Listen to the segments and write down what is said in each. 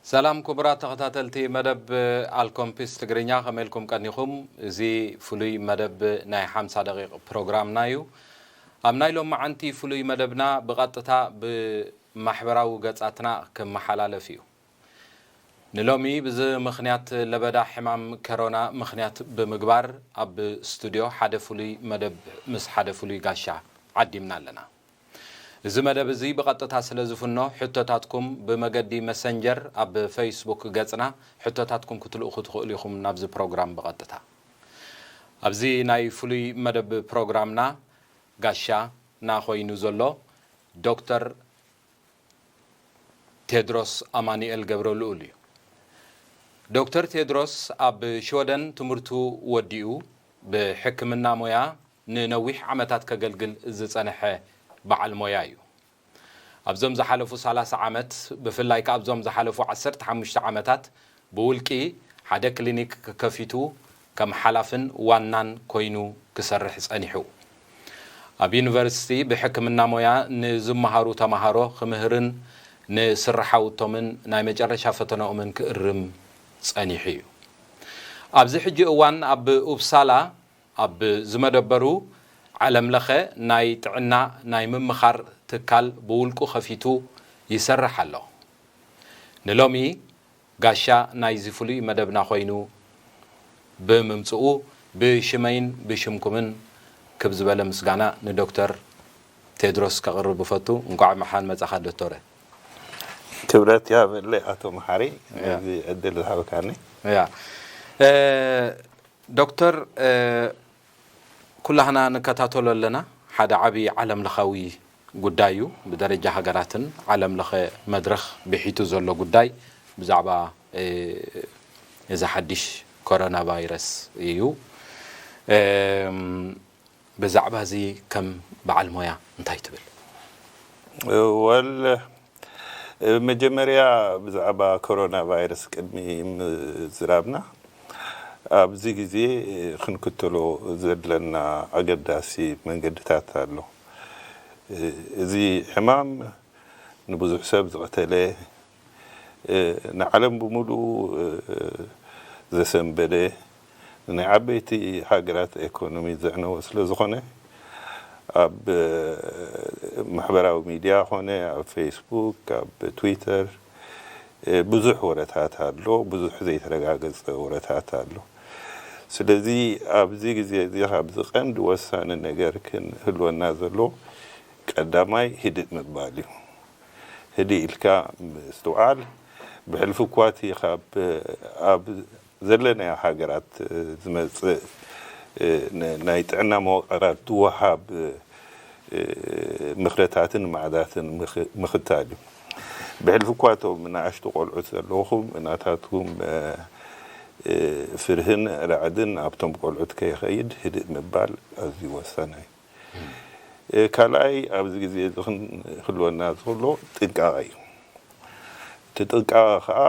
ሰላም ክቡራት ተኸታተልቲ መደብ ኣልኮምፒስ ትግርኛ፣ ከመይ ኢልኩም ቀኒኹም? እዚ ፍሉይ መደብ ናይ ሓምሳ ደቂቕ ፕሮግራምና እዩ። ኣብ ናይ ሎማዓንቲ ፍሉይ መደብና ብቐጥታ ብማሕበራዊ ገጻትና ክመሓላለፍ እዩ። ንሎሚ ብዚ ምኽንያት ለበዳ ሕማም ከሮና ምኽንያት ብምግባር ኣብ ስቱድዮ ሓደ ፍሉይ መደብ ምስ ሓደ ፍሉይ ጋሻ ዓዲምና ኣለና። እዚ መደብ እዚ ብቐጥታ ስለ ዝፍኖ ሕቶታትኩም ብመገዲ መሰንጀር ኣብ ፌስቡክ ገጽና ሕቶታትኩም ክትልእኹ ትኽእሉ ኢኹም ናብዚ ፕሮግራም ብቐጥታ። ኣብዚ ናይ ፍሉይ መደብ ፕሮግራምና ጋሻና ኮይኑ ዘሎ ዶክተር ቴድሮስ ኣማኑኤል ገብረልኡል እዩ። ዶክተር ቴድሮስ ኣብ ሽወደን ትምህርቱ ወዲኡ ብሕክምና ሞያ ንነዊሕ ዓመታት ከገልግል ዝጸንሐ በዓል ሞያ እዩ። ኣብዞም ዝሓለፉ ሰላሳ ዓመት፣ ብፍላይ ከኣ ኣብዞም ዝሓለፉ ዓሰርተ ሓሙሽተ ዓመታት ብውልቂ ሓደ ክሊኒክ ከፊቱ ከም ሓላፍን ዋናን ኮይኑ ክሰርሕ ጸኒሑ። ኣብ ዩኒቨርሲቲ ብሕክምና ሞያ ንዝመሃሩ ተማሃሮ ክምህርን ንስርሓውቶምን ናይ መጨረሻ ፈተናኦምን ክእርም ጸኒሑ እዩ። ኣብዚ ሕጂ እዋን ኣብ ኡፕሳላ ኣብ ዝመደበሩ ዓለምለኸ ናይ ጥዕና ናይ ምምኻር ትካል ብውልቁ ከፊቱ ይሰርሕ ኣሎ። ንሎሚ ጋሻ ናይዚ ፍሉይ መደብና ኮይኑ ብምምጽኡ ብሽመይን ብሽምኩምን ክብ ዝበለ ምስጋና ንዶክተር ቴድሮስ ከቕርብ እፈቱ። እንቋዕ መሓን መጻኻ ዶክተረ። ክብረት ያበለይ ኣቶ መሓሪ፣ ነዚ ዕድል ዝሃብካኒ። ያ ዶክተር፣ ኩላህና ንከታተሎ ኣለና። ሓደ ዓቢ ዓለም ለኻዊ ጉዳይ እዩ። ብደረጃ ሃገራትን ዓለም ለኸ መድረኽ ብሒቱ ዘሎ ጉዳይ ብዛዕባ እዚ ሓድሽ ኮሮና ቫይረስ እዩ። ብዛዕባ እዚ ከም በዓል ሞያ እንታይ ትብል? ወል መጀመርያ ብዛዕባ ኮሮና ቫይረስ ቅድሚ ምዝራብና ኣብዚ ግዜ ክንክተሎ ዘለና ኣገዳሲ መንገድታት ኣሎ። እዚ ሕማም ንብዙሕ ሰብ ዝቐተለ፣ ንዓለም ብምሉኡ ዘሰንበደ፣ ንናይ ዓበይቲ ሃገራት ኤኮኖሚ ዘዕነወ ስለ ዝኾነ፣ ኣብ ማሕበራዊ ሚድያ ኾነ ኣብ ፌስቡክ፣ ኣብ ትዊተር ብዙሕ ወረታት ኣሎ፣ ብዙሕ ዘይተረጋገጸ ወረታት ኣሎ። ስለዚ ኣብዚ ግዜ እዚ ካብዚ ቀንዲ ወሳኒ ነገር ክንህልወና ዘሎ ቀዳማይ ህድእ ምባል እዩ። ህድእ ኢልካ ምስትውዓል፣ ብሕልፊ እኳ እቲ ካብ ኣብ ዘለናዮ ሃገራት ዝመፅእ ናይ ጥዕና መዋቕራት ዝወሃብ ምኽረታትን ማዕዳትን ምኽታል እዩ። ብሕልፊ እኳ እቶም ንኣሽቱ ቆልዑት ዘለኹም ናታትኩም ፍርህን ራዕድን ኣብቶም ቆልዑት ከይኸይድ ህድእ ምባል ኣዝዩ ወሳናይ እዩ። ካልኣይ ኣብዚ ግዜ እዚ ክንህልወና ዝኽእሎ ጥንቃቐ እዩ። እቲ ጥንቃቐ ከዓ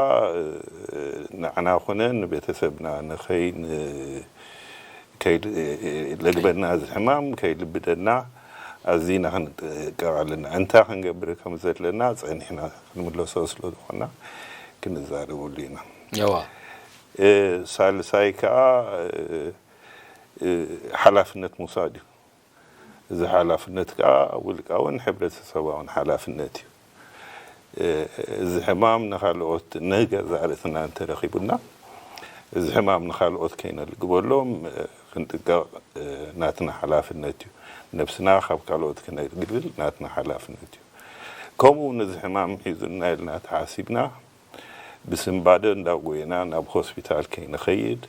ንዓና ኮነ ንቤተሰብና ንኸይን ለግበና እዚ ሕማም ከይልብደና ኣዚና ክንጥንቀቕ ኣለና። እንታይ ክንገብር ከም ዘለና ጸኒሕና ክንምለሶ ስለ ዝኾና ክንዛረበሉ ኢና። እዋ ሳልሳይ ከዓ ሓላፍነት ምውሳድ እዩ። እዚ ሓላፍነት ከዓ ውልቃውን ሕብረተሰባውን ሓላፍነት እዩ። እዚ ሕማም ንካልኦት ንገዛእ ርእስና እንተረኺቡና እዚ ሕማም ንካልኦት ከይነልግበሎም ክንጥንቀቕ ናትና ሓላፍነት እዩ። ነብስና ካብ ካልኦት ክነግልል ናትና ሓላፍነት እዩ። ከምኡ እውን እዚ ሕማም ሒዙና ኢልና ተሓሲብና ብስንባደ እንዳጎየና ናብ ሆስፒታል ከይንኸይድ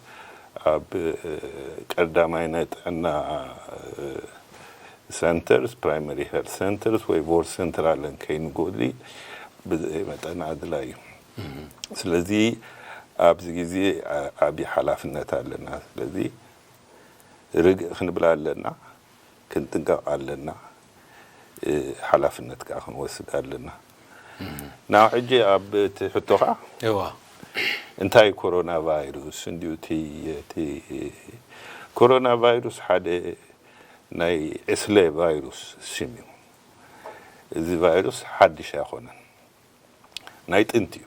ኣብ ቀዳማይ ናይ ጥዕና ሰንተርስ፣ ፕራይመሪ ሄልት ሰንተርስ ወይ ቮርት ሰንተር ኣለን ከይንጎድሊ ብዘይ መጠን ኣድላይ እዩ። ስለዚ ኣብዚ ግዜ ዓብዪ ሓላፍነት ኣለና። ስለዚ ርግእ ክንብል ኣለና፣ ክንጥንቀቕ ኣለና፣ ሓላፍነት ከዓ ክንወስድ ኣለና። ናብ ሕጂ ኣብ እቲ ሕቶኻ እዋ እንታይ ኮሮና ቫይሩስ እንዲዩ እቲ እቲ ኮሮና ቫይሩስ ሓደ ናይ ዕስለ ቫይሩስ ሽም እዩ። እዚ ቫይሩስ ሓድሽ ኣይኮነን፣ ናይ ጥንቲ እዩ።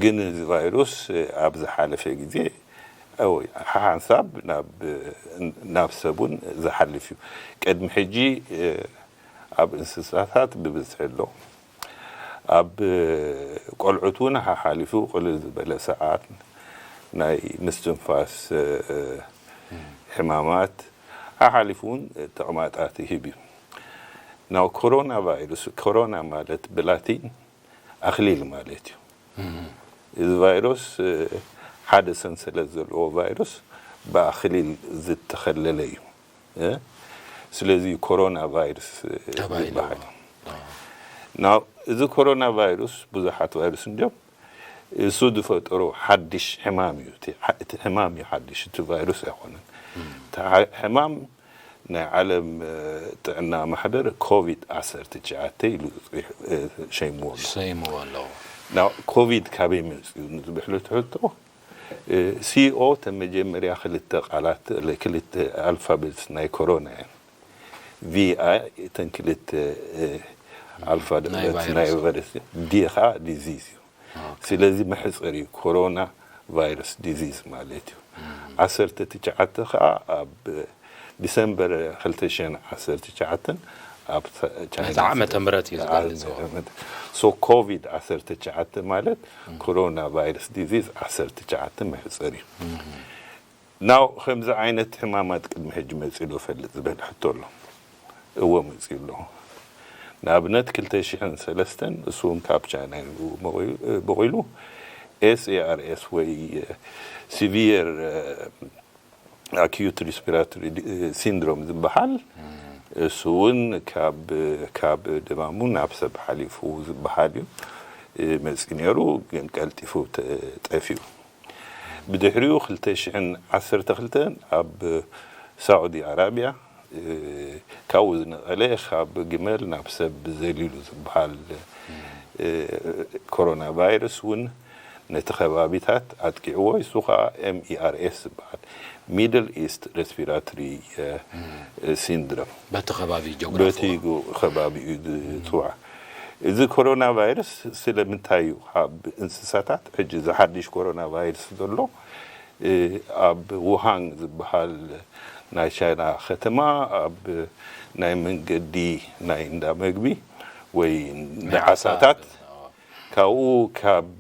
ግን እዚ ቫይሩስ ኣብ ዝሓለፈ ግዜ ወይ ሓንሳብ ናብ ናብ ሰብ እውን ዝሓልፍ እዩ። ቅድሚ ሕጂ ኣብ እንስሳታት ብብዝሒ ኣሎ። ኣብ ቆልዑት እውን ሓሓሊፉ ቅልል ዝበለ ሰዓት ናይ ምስትንፋስ ሕማማት ሓሓሊፉ እውን ተቕማጣት ይህብ እዩ። ናው ኮሮና ቫይሩስ፣ ኮሮና ማለት ብላቲን ኣኽሊል ማለት እዩ። እዚ ቫይረስ ሓደ ሰንሰለት ዘለዎ ቫይረስ ብኣኽሊል ዝተኸለለ እዩ። ስለዚ ኮሮና ቫይረስ ይበሃል። ናው እዚ ኮሮና ቫይረስ ብዙሓት ቫይረስ እንዲም እሱ ዝፈጠሮ ሓድሽ ሕማም እዩ። እቲ ሕማም እዩ ሓድሽ፣ እቲ ቫይረስ ኣይኮነን። ሕማም ናይ ዓለም ጥዕና ማሕበር ኮቪድ ዓሰርተ ትሽዓተ ኢሉ ሸይምዎ ኣሎ። ሰይምዎ ኣለዎ። ኮቪድ ካበይ መፅኡ ንዝብሕሉ ትሕቶ፣ ሲኦ ተመጀመርያ ክልተ ቃላት ክልተ ኣልፋቤት ናይ ኮሮና እየን። ቪ ኣይ እተን ክልተ ኣልፋቤት ናይ ቫይረስ፣ ዲ ከዓ ዲዚዝ እዩ። ስለዚ መሕፀሪ እዩ ኮሮና ቫይረስ ዲዚዝ ማለት እዩ። ዓሰርተ ትሽዓተ ከዓ ኣብ ዲሰምበር ክልተ ሽሕን ዓሰርተ ትሽዓተን ኣብ ቻይና ነቲ ዓመተ ምህረት እዩ ዝገልጽ። ሶ ኮቪድ ዓሰርተ ትሽዓተ ማለት ኮሮና ቫይረስ ዲዚዝ ዓሰርተ ትሽዓተ መሕፀሪ እዩ። ናው ከምዚ ዓይነት ሕማማት ቅድሚ ሕጂ መፂኡ ዶ ፈልጥ ዝበል ሕቶ ኣሎ። እወ መፂኡ ኣሎ። ንኣብነት ክልተ ሽሕን ሰለስተን እሱ እውን ካብ ቻይና እዩ በቑሉ። ኤስኤኣርኤስ ወይ ሲቪየር ኣኪዩት ሪስፒራቶሪ ሲንድሮም ዝበሃል እሱ እውን ካብ ካብ ድማሙ ናብ ሰብ ሓሊፉ ዝበሃል እዩ መፂኡ ነይሩ፣ ግን ቀልጢፉ ጠፊኡ። ብድሕሪኡ ክልተ ሽሕን ዓሰርተ ክልተን ኣብ ሳዑዲ ኣራብያ ካብኡ ዝነቐለ ካብ ግመል ናብ ሰብ ዘሊሉ ዝበሃል ኮሮና ቫይረስ እውን ነቲ ከባቢታት ኣጥቂዕዎ። እሱ ከዓ ኤምኢኣርኤስ ዝበሃል ሚድል ኢስት ሬስፒራቶሪ ሲንድሮም በቲ ከባቢ ጆግራፊ በቲ ከባቢ እዩ ዝፅዋዕ። እዚ ኮሮና ቫይረስ ስለምንታይ እዩ ካብ እንስሳታት ሕጂ ዝሓድሽ ኮሮና ቫይረስ ዘሎ ኣብ ውሃን ዝበሃል ናይ ቻይና ከተማ ኣብ ናይ መንገዲ ናይ እንዳ መግቢ ወይ ናይ ዓሳታት ካብኡ ካብ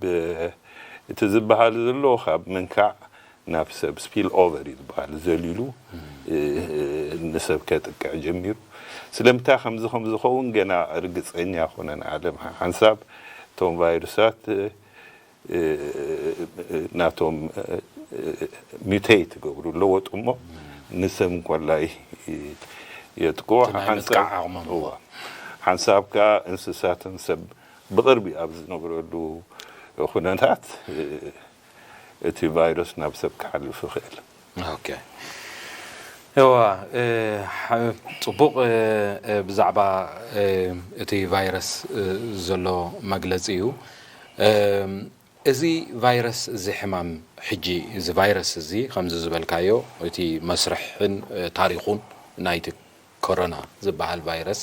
እቲ ዝበሃል ዘሎ ካብ ምንካዕ ናብ ሰብ ስፒል ኦቨር እዩ ዝበሃል ዘሊሉ ንሰብ ከጥቅዕ ጀሚሩ። ስለምንታይ ከምዚ ከም ዝኸውን ገና ርግፀኛ ኮነን ዓለም ሓንሳብ እቶም ቫይረሳት ናቶም ሚውቴት ገብሩ ለወጡ እሞ ንሰብ እንኮላይ የጥቅዎ። ሓንሳብ ከዓ እንስሳትን ሰብ ብቕርቢ ኣብ ዝነብረሉ ኩነታት እቲ ቫይረስ ናብ ሰብ ክሓልፍ ይኽእል። ኦኬ። እዋ፣ ጽቡቕ። ብዛዕባ እቲ ቫይረስ ዘሎ መግለጺ እዩ። እዚ ቫይረስ፣ እዚ ሕማም፣ ሕጂ እዚ ቫይረስ እዚ ከምዚ ዝበልካዮ እቲ መስርሕን ታሪኹን ናይቲ ኮሮና ዝበሃል ቫይረስ፣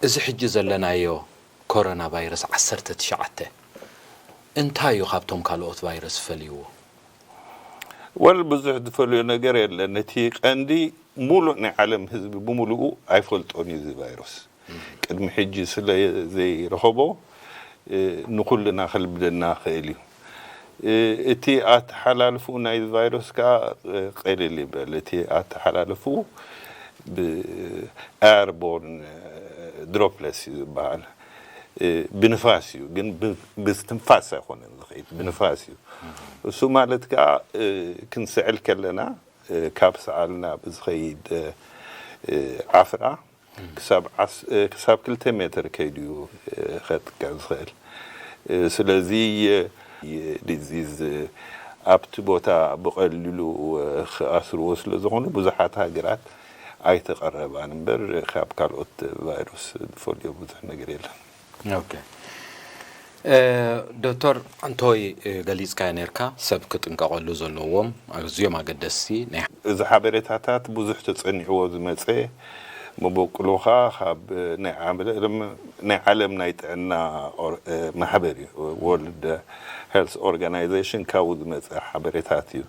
እዚ ሕጂ ዘለናዮ ኮሮና ቫይረስ ዓሰርተ ትሽዓተ እንታይ እዩ ካብቶም ካልኦት ቫይረስ ፈልይዎ? ወል ብዙሕ ዝፈልዮ ነገር የለን። እቲ ቀንዲ ሙሉእ ናይ ዓለም ህዝቢ ብምሉኡ ኣይፈልጦን እዩ እዚ ቫይረስ። ቅድሚ ሕጂ ስለ ዘይረኸቦ ንኩልና ከልብደና ክእል እዩ። እቲ ኣተሓላልፉ ናይ ቫይረስ ከዓ ቀልል ይበል። እቲ ኣተሓላልፉ ብኤርቦርን ድሮፕለስ እዩ ዝበሃል። ብንፋስ እዩ ግን ብትንፋስ ኣይኮነን ዝኸይድ፣ ብንፋስ እዩ። እሱ ማለት ከዓ ክንስዕል ከለና ካብ ሰዓልና ብዝኸይድ ዓፍራ ክሳብ ክልተ ሜትር ከይዱ እዩ ከጥቅዕ ዝኽእል። ስለዚ ዲዚዝ ኣብቲ ቦታ ብቐሊሉ ክኣስርዎ ስለ ዝኾኑ ብዙሓት ሃገራት ኣይተቐረባን እምበር ካብ ካልኦት ቫይረስ ዝፈልዮ ብዙሕ ነገር የለን። ኦኬ። ዶክተር ኣንቶይ፣ ገሊጽካዮ ነርካ ሰብ ክጥንቀቐሉ ዘለዎም ኣዝዮም ኣገደስቲ ናይ እዚ ሓበሬታታት ብዙሕ ተጸኒዕዎ ዝመጸ መበቁሉኻ ካብ ናይ ዓለም ናይ ዓለም ናይ ጥዕና ማሕበር እዩ። ወርልድ ሄልስ ኦርጋናይዜሽን ካብኡ ዝመፀ ሓበሬታት እዩ።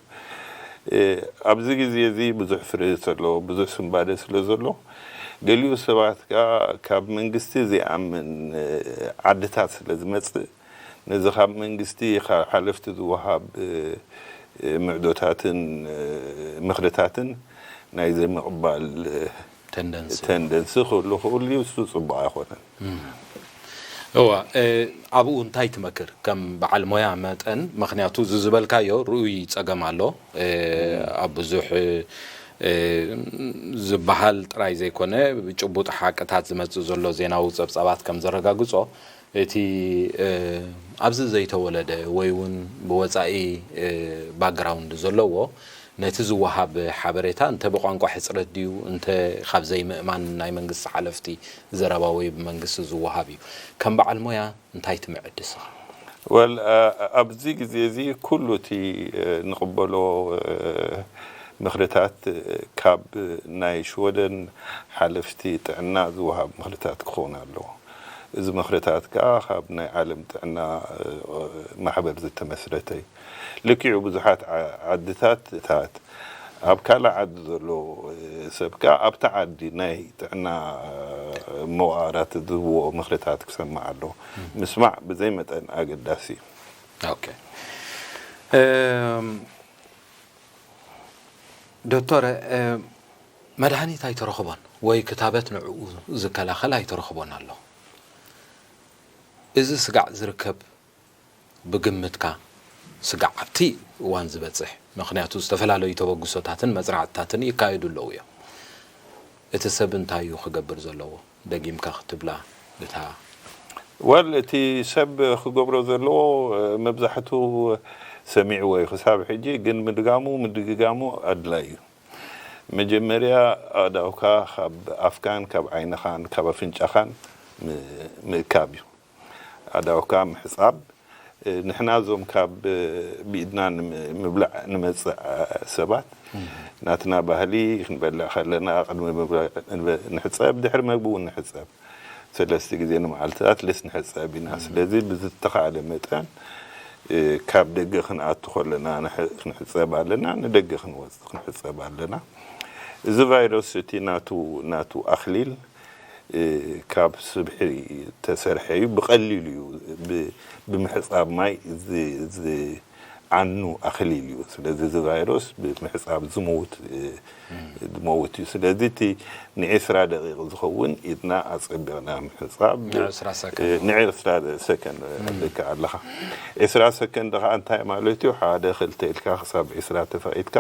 ኣብዚ ግዜ እዚ ብዙሕ ፍርህት ኣሎ፣ ብዙሕ ስንባደ ስለ ዘሎ፣ ገሊኡ ሰባት ከኣ ካብ መንግስቲ ዘይኣምን ዓድታት ስለ ዝመጽእ፣ ነዚ ካብ መንግስቲ ካብ ሓለፍቲ ዝወሃብ ምዕዶታትን ምኽርታትን ናይ ዘይምቕባል ተንደንሲ ተንደንሲ ክህሉ ክህሉ እዩ። እሱ ጽቡቕ ኣይኮነን። እዋ። ኣብኡ እንታይ ትመክር ከም በዓል ሞያ መጠን? ምክንያቱ እዚ ዝበልካዮ ርኡይ ጸገም ኣሎ። ኣብ ብዙሕ ዝበሃል ጥራይ ዘይኮነ፣ ብጭቡጥ ሓቅታት ዝመጽእ ዘሎ ዜናዊ ጸብጻባት ከም ዘረጋግጾ፣ እቲ ኣብዚ ዘይተወለደ ወይ እውን ብወጻኢ ባክግራውንድ ዘለዎ ነቲ ዝወሃብ ሓበሬታ እንተ ብቋንቋ ሕጽረት ድዩ እንተ ካብ ዘይምእማን ናይ መንግስቲ ሓለፍቲ ዘረባ ወይ ብመንግስቲ ዝወሃብ እዩ። ከም በዓል ሞያ እንታይ ትምዕድ ንስኻ? ወል ኣብዚ ግዜ እዚ ኩሉ እቲ ንቕበሎ ምኽርታት ካብ ናይ ሽወደን ሓለፍቲ ጥዕና ዝወሃብ ምኽርታት ክኸውን ኣለዎ። እዚ ምኽርታት ከኣ ካብ ናይ ዓለም ጥዕና ማሕበር ዝተመስረተ እዩ። ልክዑ ብዙሓት ዓድታት ታት ኣብ ካልእ ዓዲ ዘሎ ሰብ ከኣ ኣብታ ዓዲ ናይ ጥዕና መዋእላት ዝህብዎ ምኽርታት ክሰምዕ ኣለዎ። ምስማዕ ብዘይ መጠን ኣገዳሲ እዩ። ኦኬ። እም፣ ዶክተር፣ እም፣ መድሃኒት ኣይተረኽቦን ወይ ክታበት ንዕኡ ዝከላኸል ኣይተረኽቦን ኣሎ። እዚ ስጋዕ ዝርከብ ብግምትካ ስጋዕ ኣብቲ እዋን ዝበጽሕ፣ ምኽንያቱ ዝተፈላለዩ ተበግሶታትን መጽናዕትታትን ይካየዱ ኣለዉ እዮም። እቲ ሰብ እንታይ እዩ ክገብር ዘለዎ? ደጊምካ ክትብላ እታ ወል እቲ ሰብ ክገብሮ ዘለዎ መብዛሕቱ ሰሚዕዎ እዩ ክሳብ ሕጂ፣ ግን ምድጋሙ ምድግጋሙ ኣድላይ እዩ። መጀመርያ ኣእዳውካ ካብ ኣፍካን ካብ ዓይንኻን ካብ ኣፍንጫኻን ምእካብ እዩ። ኣእዳውካ ምሕጻብ። ንሕና እዞም ካብ ብኢድና ምብላዕ ንመጽእ ሰባት ናትና ባህሊ ክንበልዕ ከለና ቅድሚ ምብላዕ ንሕጸብ፣ ድሕሪ መግቢ እውን ንሕጸብ። ሰለስተ ግዜ ንመዓልቲ ኣትሊስት ንሕጸብ ኢና። ስለዚ ብዝተኻእለ መጠን ካብ ደገ ክንኣቱ ከለና ክንሕጸብ ኣለና፣ ንደገ ክንወጽእ ክንሕጸብ ኣለና። እዚ ቫይረስ እቲ ናቱ ናቱ ኣኽሊል ካብ ስብሒ ተሰርሐ እዩ። ብቐሊሉ እዩ ብምሕጻብ ማይ ዝዓኑ ኣኽሊል እዩ። ስለዚ እዚ ቫይረስ ብምሕጻብ ዝመውት ዝመውት እዩ። ስለዚ እቲ ንዒስራ ደቂቕ ዝኸውን ኢድና ኣጸቢቕና ምሕጻብ ንዒስራ ሰከንድ ኣለካ። ዒስራ ሰከንድ ከዓ እንታይ ማለት እዩ? ሓደ ክልተ ኢልካ ክሳብ ዒስራ ተፈቒድካ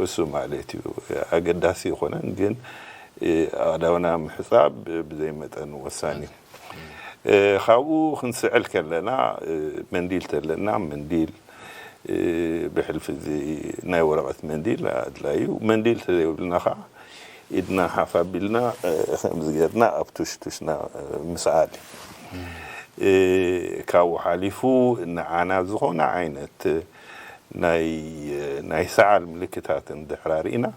እሱ ማለት እዩ። ኣገዳሲ ይኾነን ግን ኣእዳውና ምሕጻብ ብዘይ መጠን ወሳኒ እዩ። ካብኡ ክንስዕል ከለና መንዲል ተለና መንዲል ብሕልፊ እዚ ናይ ወረቐት መንዲል ኣድላይ እዩ። መንዲል ተዘይብልና ከዓ ኢድና ሓፍ ኣቢልና ከምዚ ጌርና ኣብ ቱሽቱሽና ምስዓል እዩ። ካብኡ ሓሊፉ ንዓና ዝኾነ ዓይነት ናይ ሰዓል ምልክታት እንድሕር ኣርኢና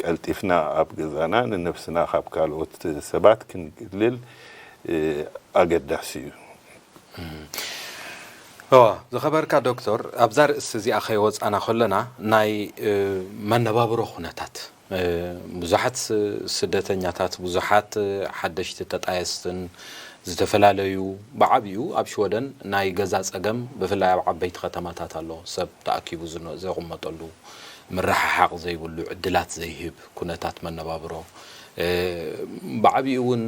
ቀልጢፍና ኣብ ገዛና ንነብስና ካብ ካልኦት ሰባት ክንግልል ኣገዳሲ እዩ። እዋ ዝኸበርካ ዶክተር፣ ኣብዛ ርእሲ እዚኣ ከይወፃና ከለና ናይ መነባብሮ ኩነታት ብዙሓት ስደተኛታት ብዙሓት ሓደሽቲ ተጣየስትን ዝተፈላለዩ ብዓብኡ ኣብ ሽወደን ናይ ገዛ ፀገም ብፍላይ ኣብ ዓበይቲ ከተማታት ኣሎ ሰብ ተኣኪቡ ዝቕመጠሉ ምርሕሓቕ ዘይብሉ ዕድላት ዘይህብ ኩነታት መነባብሮ ብዓብኡ እውን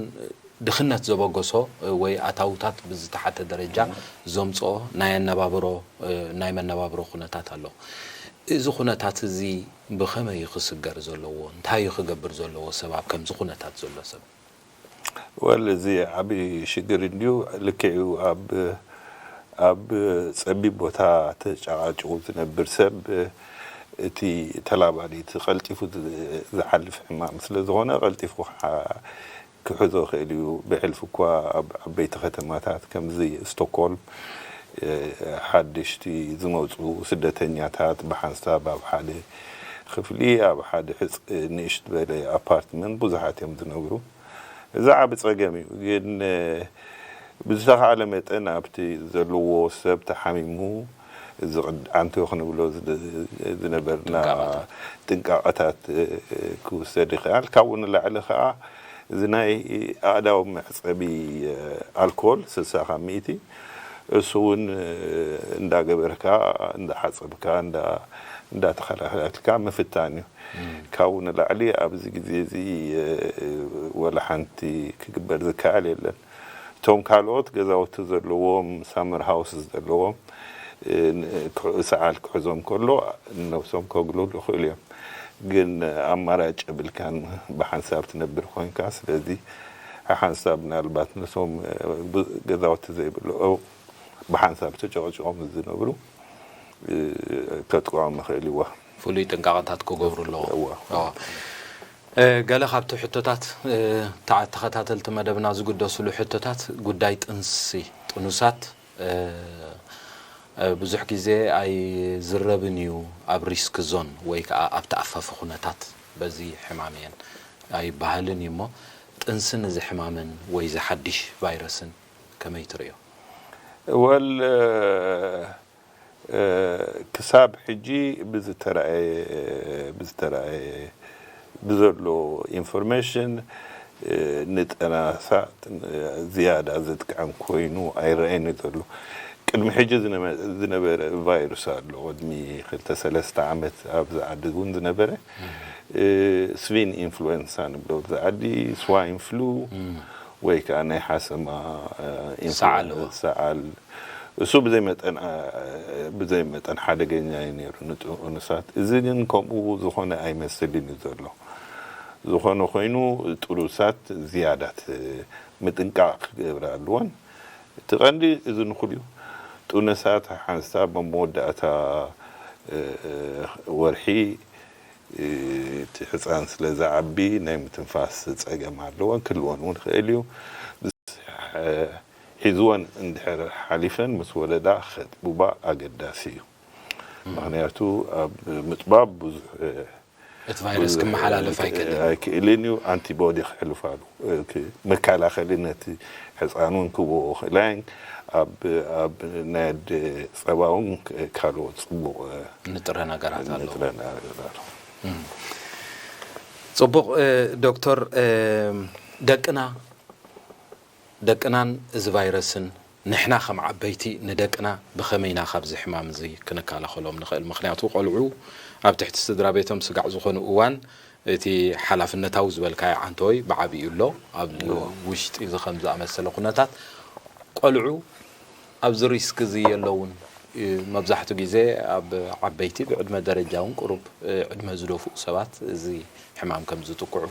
ድኽነት ዘበገሶ ወይ ኣታውታት ብዝተሓተ ደረጃ ዘምፅኦ ናይ ኣነባብሮ ናይ መነባብሮ ኩነታት ኣሎ። እዚ ኩነታት እዚ ብኸመይ እዩ ክስገር ዘለዎ? እንታይ እዩ ክገብር ዘለዎ ሰብ ኣብ ከምዚ ኩነታት ዘሎ ሰብ? ወል እዚ ዓብዪ ሽግር እንድዩ። ልክዕ እዩ። ኣብ ኣብ ጸቢብ ቦታ ተጨቓጭቑ ዝነብር ሰብ እቲ ተላባዲ እቲ ቀልጢፉ ዝሓልፍ ሕማም ስለ ዝኾነ ቀልጢፉ ክሕዞ ይኽእል እዩ። ብሕልፊ እኳ ኣብ ዓበይቲ ከተማታት ከምዚ ስቶክሆልም ሓደሽቲ ዝመፁ ስደተኛታት ብሓንሳብ ኣብ ሓደ ክፍሊ ኣብ ሓደ ሕጽ ንእሽት በለ ኣፓርትመንት ብዙሓት እዮም ዝነብሩ። እዚ ዓቢ ጸገም እዩ። ግን ብዝተኻእለ መጠን ኣብቲ ዘለዎ ሰብ ተሓሚሙ እዚ ኣንትዮ ክንብሎ ዝነበርና ጥንቃቐታት ክውሰድ ይኽእል። ካብኡ ንላዕሊ ከዓ እዚ ናይ ኣእዳው መሕጸቢ ኣልኮል ስሳ ካብ ሚእቲ እሱ እውን እንዳገበርካ እንዳሓጸብካ እንዳተኸላኸልካ ምፍታን እዩ። ካብኡ ንላዕሊ ኣብዚ ግዜ እዚ ወላ ሓንቲ ክግበር ዝከኣል የለን። እቶም ካልኦት ገዛውቲ ዘለዎም ሳመር ሃውስ ዘለዎም ሰዓል ክሕዞም ከሎ ነብሶም ከግልሉ ይኽእሉ እዮም። ግን ኣማራጭ የብልካን ብሓንሳብ ትነብር ኮንካ። ስለዚ ሓንሳብ ምናልባት ነቶም ገዛውቲ ዘይብሉ ብሓንሳብ ተጨቕጭቖም ዝነብሩ ከጥቅዖም ይኽእል ይዋ። ፍሉይ ጥንቃቐታት ክገብሩ ኣለዎ። ገለ ካብቲ ሕቶታት ተኸታተልቲ መደብና ዝግደስሉ ሕቶታት ጉዳይ ጥንሲ ጥኑሳት ብዙሕ ግዜ ኣይዝረብን እዩ። ኣብ ሪስክ ዞን ወይ ከዓ ኣብ ተኣፋፊ ኩነታት በዚ ሕማም እየን ኣይበሃልን እዩ። እሞ ጥንስን እዚ ሕማምን ወይ እዚ ሓድሽ ቫይረስን ከመይ ትርእዮ? ወል ክሳብ ሕጂ ብዝተረኣየ ብዝተረኣየ ብዘሎ ኢንፎርሜሽን ንጠናሳ ዝያዳ ዘጥቅዐን ኮይኑ ኣይረኣየኒ ዘሎ። ቅድሚ ሕጂ ዝነበረ ቫይሩስ ኣሎ። ቅድሚ ክልተ ሰለስተ ዓመት ኣብዚ ዓዲ እውን ዝነበረ ስቪን ኢንፍሉዌንሳ ንብሎ፣ ኣብዚ ዓዲ ስዋይን ፍሉ ወይ ከዓ ናይ ሓሰማ ሰዓል እሱ ብዘይ መጠን ሓደገኛ እዩ ነይሩ ንጥኑሳት። እዚ ግን ከምኡ ዝኾነ ኣይመስልን እዩ ዘሎ። ዝኾነ ኮይኑ ጥኑሳት ዝያዳት ምጥንቃቕ ክገብራ ኣለወን። እቲ ቀንዲ እዚ ንኹል እዩ። ጥኑሳት ሓንሳብ ኣብ መወዳእታ ወርሒ እቲ ሕፃን ስለ ዝዓቢ ናይ ምትንፋስ ጸገም ኣለወን፣ ክልወን እውን ይኽእል እዩ። ሒዝወን እንድሕር ሓሊፈን ምስ ወለዳ ከጥብባ ኣገዳሲ እዩ። ምኽንያቱ ኣብ ምጥባብ ብዙሕ እቲ ቫይረስ ክመሓላለፍ ኣይክእልን። ኣይክእልን እዩ። ኣንቲቦዲ ክሕልፋሉ መከላኸሊ ነቲ ሕፃን እውን ክብኦ ክእላይን ኣብ ናይ ኣደ ፀባ እውን ካልኦት ፅቡቕ ንጥረ ነገራት ኣለዎ። ንጥረ ነገር ኣሎ። ፅቡቕ ዶክተር፣ ደቅና ደቅናን እዚ ቫይረስን ንሕና ከም ዓበይቲ ንደቅና ብኸመይ ኢና ካብዚ ሕማም እዚ ክንከላኸሎም ንኽእል? ምኽንያቱ ቆልዑ ኣብ ትሕቲ ስድራ ቤቶም ስጋዕ ዝኾኑ እዋን እቲ ሓላፍነታዊ ዝበልካዮ ዓንተወይ ብዓብዩ ኣሎ። ኣብ ውሽጢ እዚ ከም ዝኣመሰለ ኩነታት ቆልዑ ኣብዚ ሪስክ እዚ የለውን። መብዛሕቱ ግዜ ኣብ ዓበይቲ ብዕድመ ደረጃ እውን ቁሩብ ዕድመ ዝደፍኡ ሰባት እዚ ሕማም ከም ዝጥቅዑ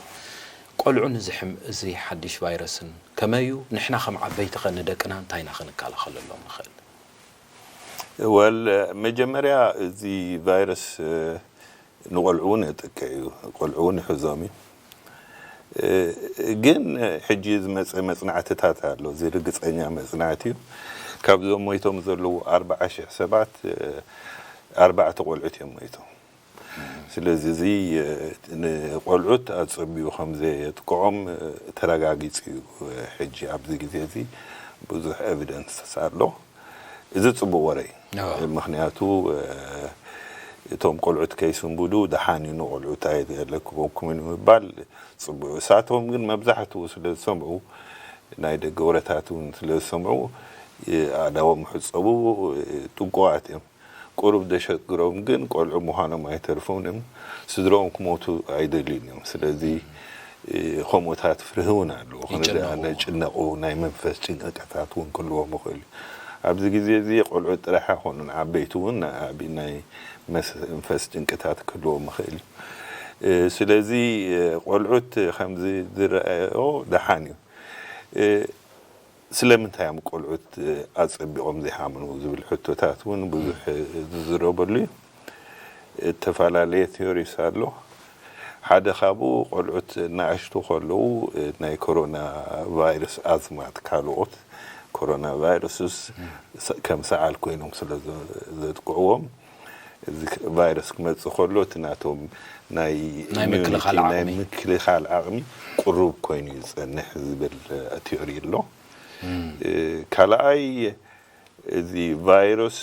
ቆልዑ ንዚ ሕም እዚ ሓድሽ ቫይረስን ከመይ እዩ? ንሕና ከም ዓበይቲ ኸ ንደቅና እንታይ ኢና ክንከላኸለሎም ንኽእል? ወል መጀመርያ እዚ ቫይረስ ንቆልዑ እውን የጥቅዕ እዩ። ቆልዑ እውን ይሕዞም እዩ። ግን ሕጂ ዝመፀ መፅናዕትታት ኣሎ። እዚ ርግፀኛ መፅናዕቲ እዩ። ካብዞም ሞይቶም ዘለዉ ኣርባዓ ሽሕ ሰባት ኣርባዕተ ቆልዑት እዮም ሞይቶም። ስለዚ እዚ ንቆልዑት ኣፀቢኡ ከም ዘየጥቅዖም ተረጋጊፁ እዩ። ሕጂ ኣብዚ ግዜ እዚ ብዙሕ ኤቪደንስ ኣሎ። እዚ ፅቡቅ ወረ እዩ። ምክንያቱ እቶም ቆልዑት ከይስንብዱ ደሓን እዩ ንቆልዑት ኣይለክበኩምን ምባል ፅቡቅ እዩ። እሳቶም ግን መብዛሕትኡ ስለ ዝሰምዑ ናይ ደገ ወረታት እውን ስለ ዝሰምዑ ኣእዳዎም ሕፀቡ ጥንቁቃት እዮም። ቁሩብ ደሸግሮም ግን ቆልዑ ምዃኖም ኣይተርፉን እዮም። ስድሮኦም ክሞቱ ኣይደልዩን እዮም። ስለዚ ከምኡታት ፍርሂ እውን ኣለዎ። ከምዚ ዝጭነቑ ናይ መንፈስ ጭንቀታት እውን ክህልዎም ይኽእል እዩ። ኣብዚ ግዜ እዚ ቆልዑ ጥራሕ ኣይኮኑን፣ ዓበይቲ እውን ናይ መንፈስ ጭንቀታት ክህልዎም ይኽእል እዩ። ስለዚ ቆልዑት ከምዚ ዝረኣዮ ደሓን እዩ። ስለምንታይ እዮም ቆልዑት ኣጸቢቖም ዘይሓምኑ ዝብል ሕቶታት እውን ብዙሕ ዝዝረበሉ እዩ። እተፈላለየ ቲዮሪስ ኣሎ። ሓደ ካብኡ ቆልዑት ንኣሽቱ ከለዉ ናይ ኮሮና ቫይረስ ኣዝማት ካልኦት ኮሮና ቫይረስስ ከም ሰዓል ኮይኖም ስለ ዘጥቅዕዎም እዚ ክ- ቫይረስ ክመጽእ ከሎ እቲ ናቶም ናይ ናይ ኢሚዩኒቲ ምክልኻል ናይ ዓቕሚ። ምክልኻል ዓቕሚ ቅሩብ ኮይኑ ይጸንሕ ዝብል እ፣ ቲዮሪ ኣሎ። እ፣ ካልኣይ እዚ ቫይረስ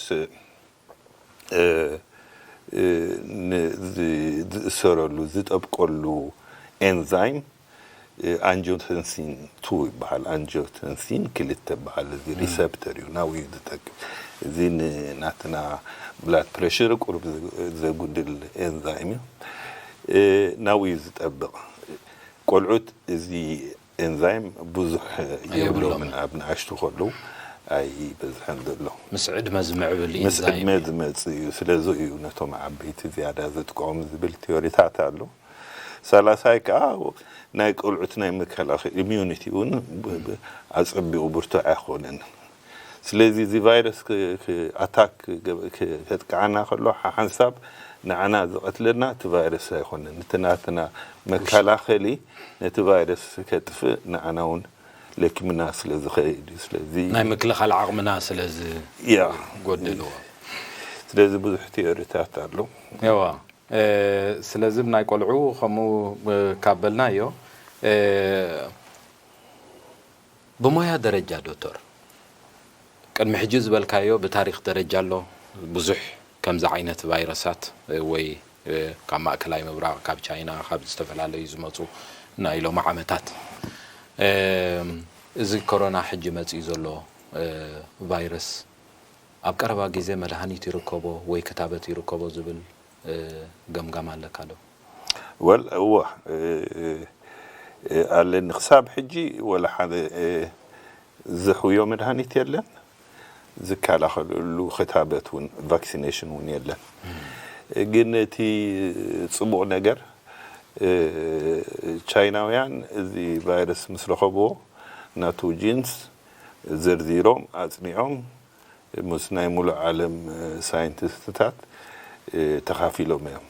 እ፣ እ፣ ን- ዝ- ዝእሰረሉ ዝጠብቀሉ ኤንዛይም እ፣ አንጆተንሲን ቱ ይበሃል። አንጆተንሲን ክልተ ይበሃል። እዚ ሪሰፕተር እዩ ናብኡ እዩ ዝጠቅም። እዚ ንናትና ብላድ ፕሬሽር ቁሩብ ዘ- ዘጉድል ኤንዛይም እዩ። እ፣ ናብኡ እዩ ዝጠብቕ። ቆልዑት እዚ ኤንዛይም ብዙሕ የብሎምን። ኣብ ንኣሽቱ ከለዉ ኣይበዝሐን ዘሎ። ምስ ዕድመ ዝምዕብል ምስ ኢንዛይም ዕድመ ዝመጽእ እዩ። ስለዚ እዩ ነቶም ዓበይቲ ዝያዳ ዘጥቅዖም ዝብል ቲዮሪታት ኣሎ። ሳላሳይ ከዓ ናይ ቆልዑት ናይ መከላኸሊ ኢሚዩኒቲ እውን ብ- ብ- ኣጸቢቑ ብርቱዕ ኣይኮነን። ስለዚ እዚ ቫይረስ ክ- ክ- ኣታክ ገብ- ክ- ከጥቅዓና ከሎ ሓ- ሓንሳብ ንዓና ዝቐትለና እቲ ቫይረስ ኣይኮነን። እቲ ናትና መከላኸሊ ነቲ ቫይረስ ከጥፍእ ንዓና እውን ለኪምና ስለ ዝኸይድ እዩ። ስለዚ ናይ ምክልኻል ዓቕምና ስለ ያ ዝጎድልዎ ስለዚ ብዙሕ ቲዮሪታት ኣሎ። እዋ እ፣ ስለዚ ናይ ቆልዑ ከምኡ እ፣ ካብ በልና እዮ እ፣ ብሞያ ደረጃ ዶክተር ቅድሚ ሕጂ ዝበልካዮ ብታሪክ ደረጃ ኣሎ ብዙሕ ከምዚ ዓይነት ቫይረሳት እ፣ ወይ እ፣ ካብ ማእከላይ ምብራቕ ካብ ቻይና ካብ ዝተፈላለዩ ዝመፁ ናይ ሎሚ ዓመታት እ፣ እዚ ኮሮና ሕጂ መፅኡ ዘሎ እ፣ ቫይረስ ኣብ ቀረባ ግዜ መድሃኒት ይርከቦ ወይ ክታበት ይርከቦ ዝብል እ፣ ገምጋም ኣለካ ዶ? ወል እወ እ፣ እ፣ ኣለኒ ክሳብ ሕጂ ወላ ሓደ እ፣ ዝሕውዮ መድሃኒት የለን። ዝከላኸለሉ ክታበት እውን ቫክሲኔሽን እውን የለን። ግን እቲ ፅቡቕ ነገር እ፣ ቻይናውያን እዚ ቫይረስ ምስ ረኸብዎ ናቱ ጂንስ ዘርዚሮም ኣፅኒዖም ምስ ናይ ሙሉእ ዓለም ሳይንቲስትታት ተኻፊሎም እዮም።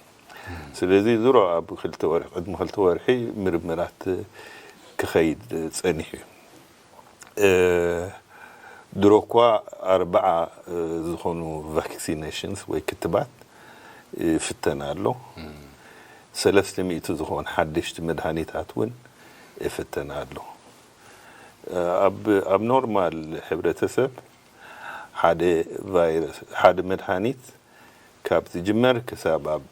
ስለዚ ዙሮ ኣብ ክልተ ወርሒ ቅድሚ ክልተ ወርሒ ምርምራት ክኸይድ ጸኒሑ እዩ። ድሮ እኳ ኣርባዓ ዝኾኑ ቫክሲኔሽንስ ወይ ክትባት ይፍተን ኣሎ። ሰለስተ ሚእቲ ዝኾን ሓደሽቲ መድሃኒታት እውን ይፍተን ኣሎ። ኣብ ኖርማል ሕብረተሰብ ሓደ ቫይረስ ሓደ መድሃኒት ካብ ዝጅመር ክሳብ ኣብ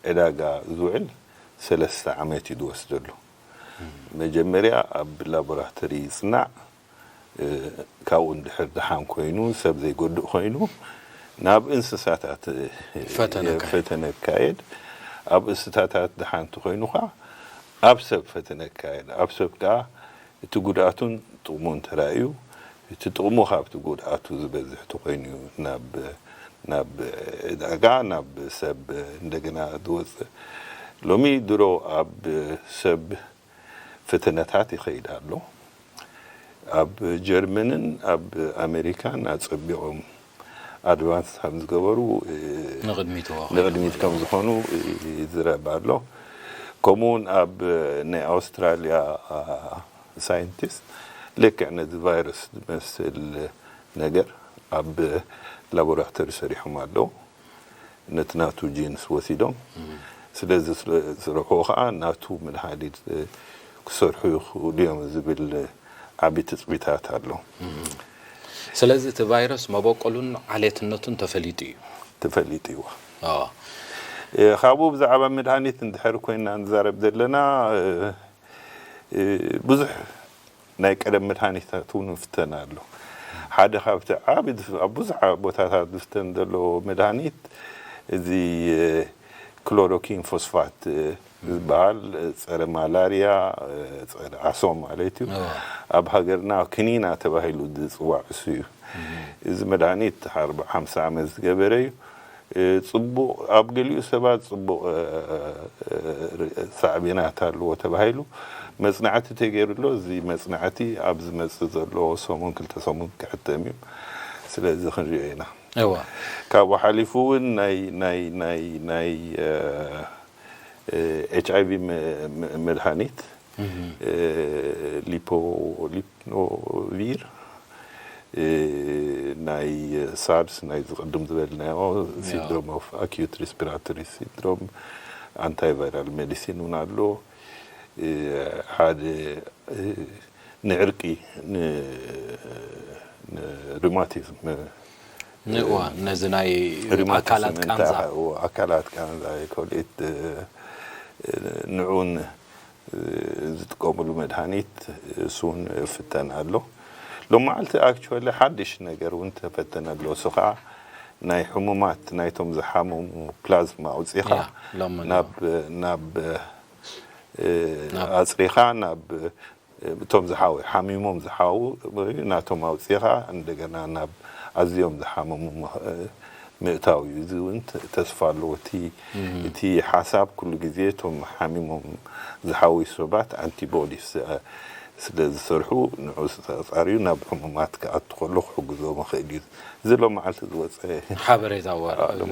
ዕዳጋ ዝውዕል ሰለስተ ዓመት እዩ ዝወስደሉ። መጀመርያ ኣብ ላቦራቶሪ ይጽናዕ፣ ካብኡ እንድሕር ደሓን ኮይኑ ሰብ ዘይጎድእ ኮይኑ ናብ እንስሳታት ፈተነ ይካየድ። ኣብ እንስሳታት ደሓን እንተኾይኑ ከዓ ኣብ ሰብ ፈተነ ይካየድ። ኣብ ሰብ ከዓ እቲ ጉድኣቱን ጥቕሙን ተራእዩ፣ እቲ ጥቕሙ ካብቲ ጉድኣቱ ዝበዝሕ ተኾይኑ እዩ ናብ ናብ ዕዳጋ ናብ ሰብ እንደገና ዝወፅእ። ሎሚ ድሮ ኣብ ሰብ ፈተነታት ይኸይድ ኣሎ። ኣብ ጀርመንን ኣብ ኣሜሪካን ኣፀቢቖም ኣድቫንስ ከም ዝገበሩ ንቕድሚት ንቕድሚት ከም ዝኾኑ ይዝረብ ኣሎ። ከምኡውን ኣብ ናይ ኣውስትራልያ ሳይንቲስት ልክዕ ነዚ ቫይረስ ዝመስል ነገር ኣብ ላቦራቶሪ ሰሪሖም ኣለዉ። ነቲ ናቱ ጂንስ ወሲዶም ስለ ዝስርሕዎ ከዓ ናቱ መድሃኒት ክሰርሑ ይኽእሉ እዮም ዝብል ዓቢ ትፅቢታት ኣሎ። ስለዚ እቲ ቫይረስ መበቆሉን ዓሌትነቱን ተፈሊጡ እዩ። ተፈሊጡ እዩ። ካብኡ ብዛዕባ መድሃኒት እንድሕር ኮይና ንዛረብ ዘለና ብዙሕ ናይ ቀደም መድሃኒታት እውን ይፍተን ኣሎ። ሓደ ካብቲ ዓቢ ኣብ ብዙሕ ቦታታት ዝፍተን ዘሎ መድሃኒት እዚ ክሎሮኪን ፎስፋት ዝበሃል ጸረ ማላርያ፣ ጸረ ዓሶ ማለት እዩ። ኣብ ሃገርና ክኒና ተባሂሉ ዝጽዋዕ እሱ እዩ። እዚ መድሃኒት ሓምሳ ዓመት ዝገበረ እዩ። ጽቡቕ ኣብ ገሊኡ ሰባት ጽቡቕ ሳዕቤናት ኣለዎ ተባሂሉ መጽናዕቲ ተገይሩሎ። እዚ መጽናዕቲ ኣብ ዝመጽእ ዘሎ ሰሙን ክልተ ሰሙን ክሕተም እዩ። ስለዚ ክንሪኦ ኢና። እዋ ካብኡ ሓሊፉ እውን ናይ ናይ ናይ ናይ ኤች ኣይ ቪ መድሃኒት ሊፖ ሊፖቪር ናይ ሳርስ ናይ ዝቕድም ዝበልናዮ ሲንድሮም ኦፍ ኣኪዩት ሪስፒራቶሪ ሲንድሮም፣ ኣንታይቫይራል ሜዲሲን እውን ኣሎ። ሓደ ንዕርቂ ንሪማቲዝም ንእዋ ነዚ ናይ ኣካላት ቃንዛ ኣካላት ቃንዛ ኮልኢት ንዑን ዝጥቀምሉ መድሃኒት እሱን ፍተን ኣሎ። ሎም መዓልቲ ኣክቹዋሊ ሓድሽ ነገር እውን ተፈተነ ኣሎ። እሱ ከዓ ናይ ሕሙማት ናይቶም ዝሓመሙ ፕላዝማ ኣውፂኻ ናብ ናብ ኣፅሪኻ ናብ እቶም ዝሓው ሓሚሞም ዝሓው ናቶም ኣውፂኻ እንደገና ናብ ኣዝዮም ዝሓመሙ ምእታው እዩ። እዚ እውን ተስፋ ኣለዎ። እቲ እቲ ሓሳብ ኩሉ ግዜ እቶም ሓሚሞም ዝሓወዩ ሰባት ኣንቲቦዲስ ስለ ዝሰርሑ ንዑ ተፃርዩ ናብ ሕሙማት ክኣቱ ከሎ ክሕግዞ ምኽእል እዩ። እዚ ሎም መዓልቲ ዝወፀ ሓበሬታ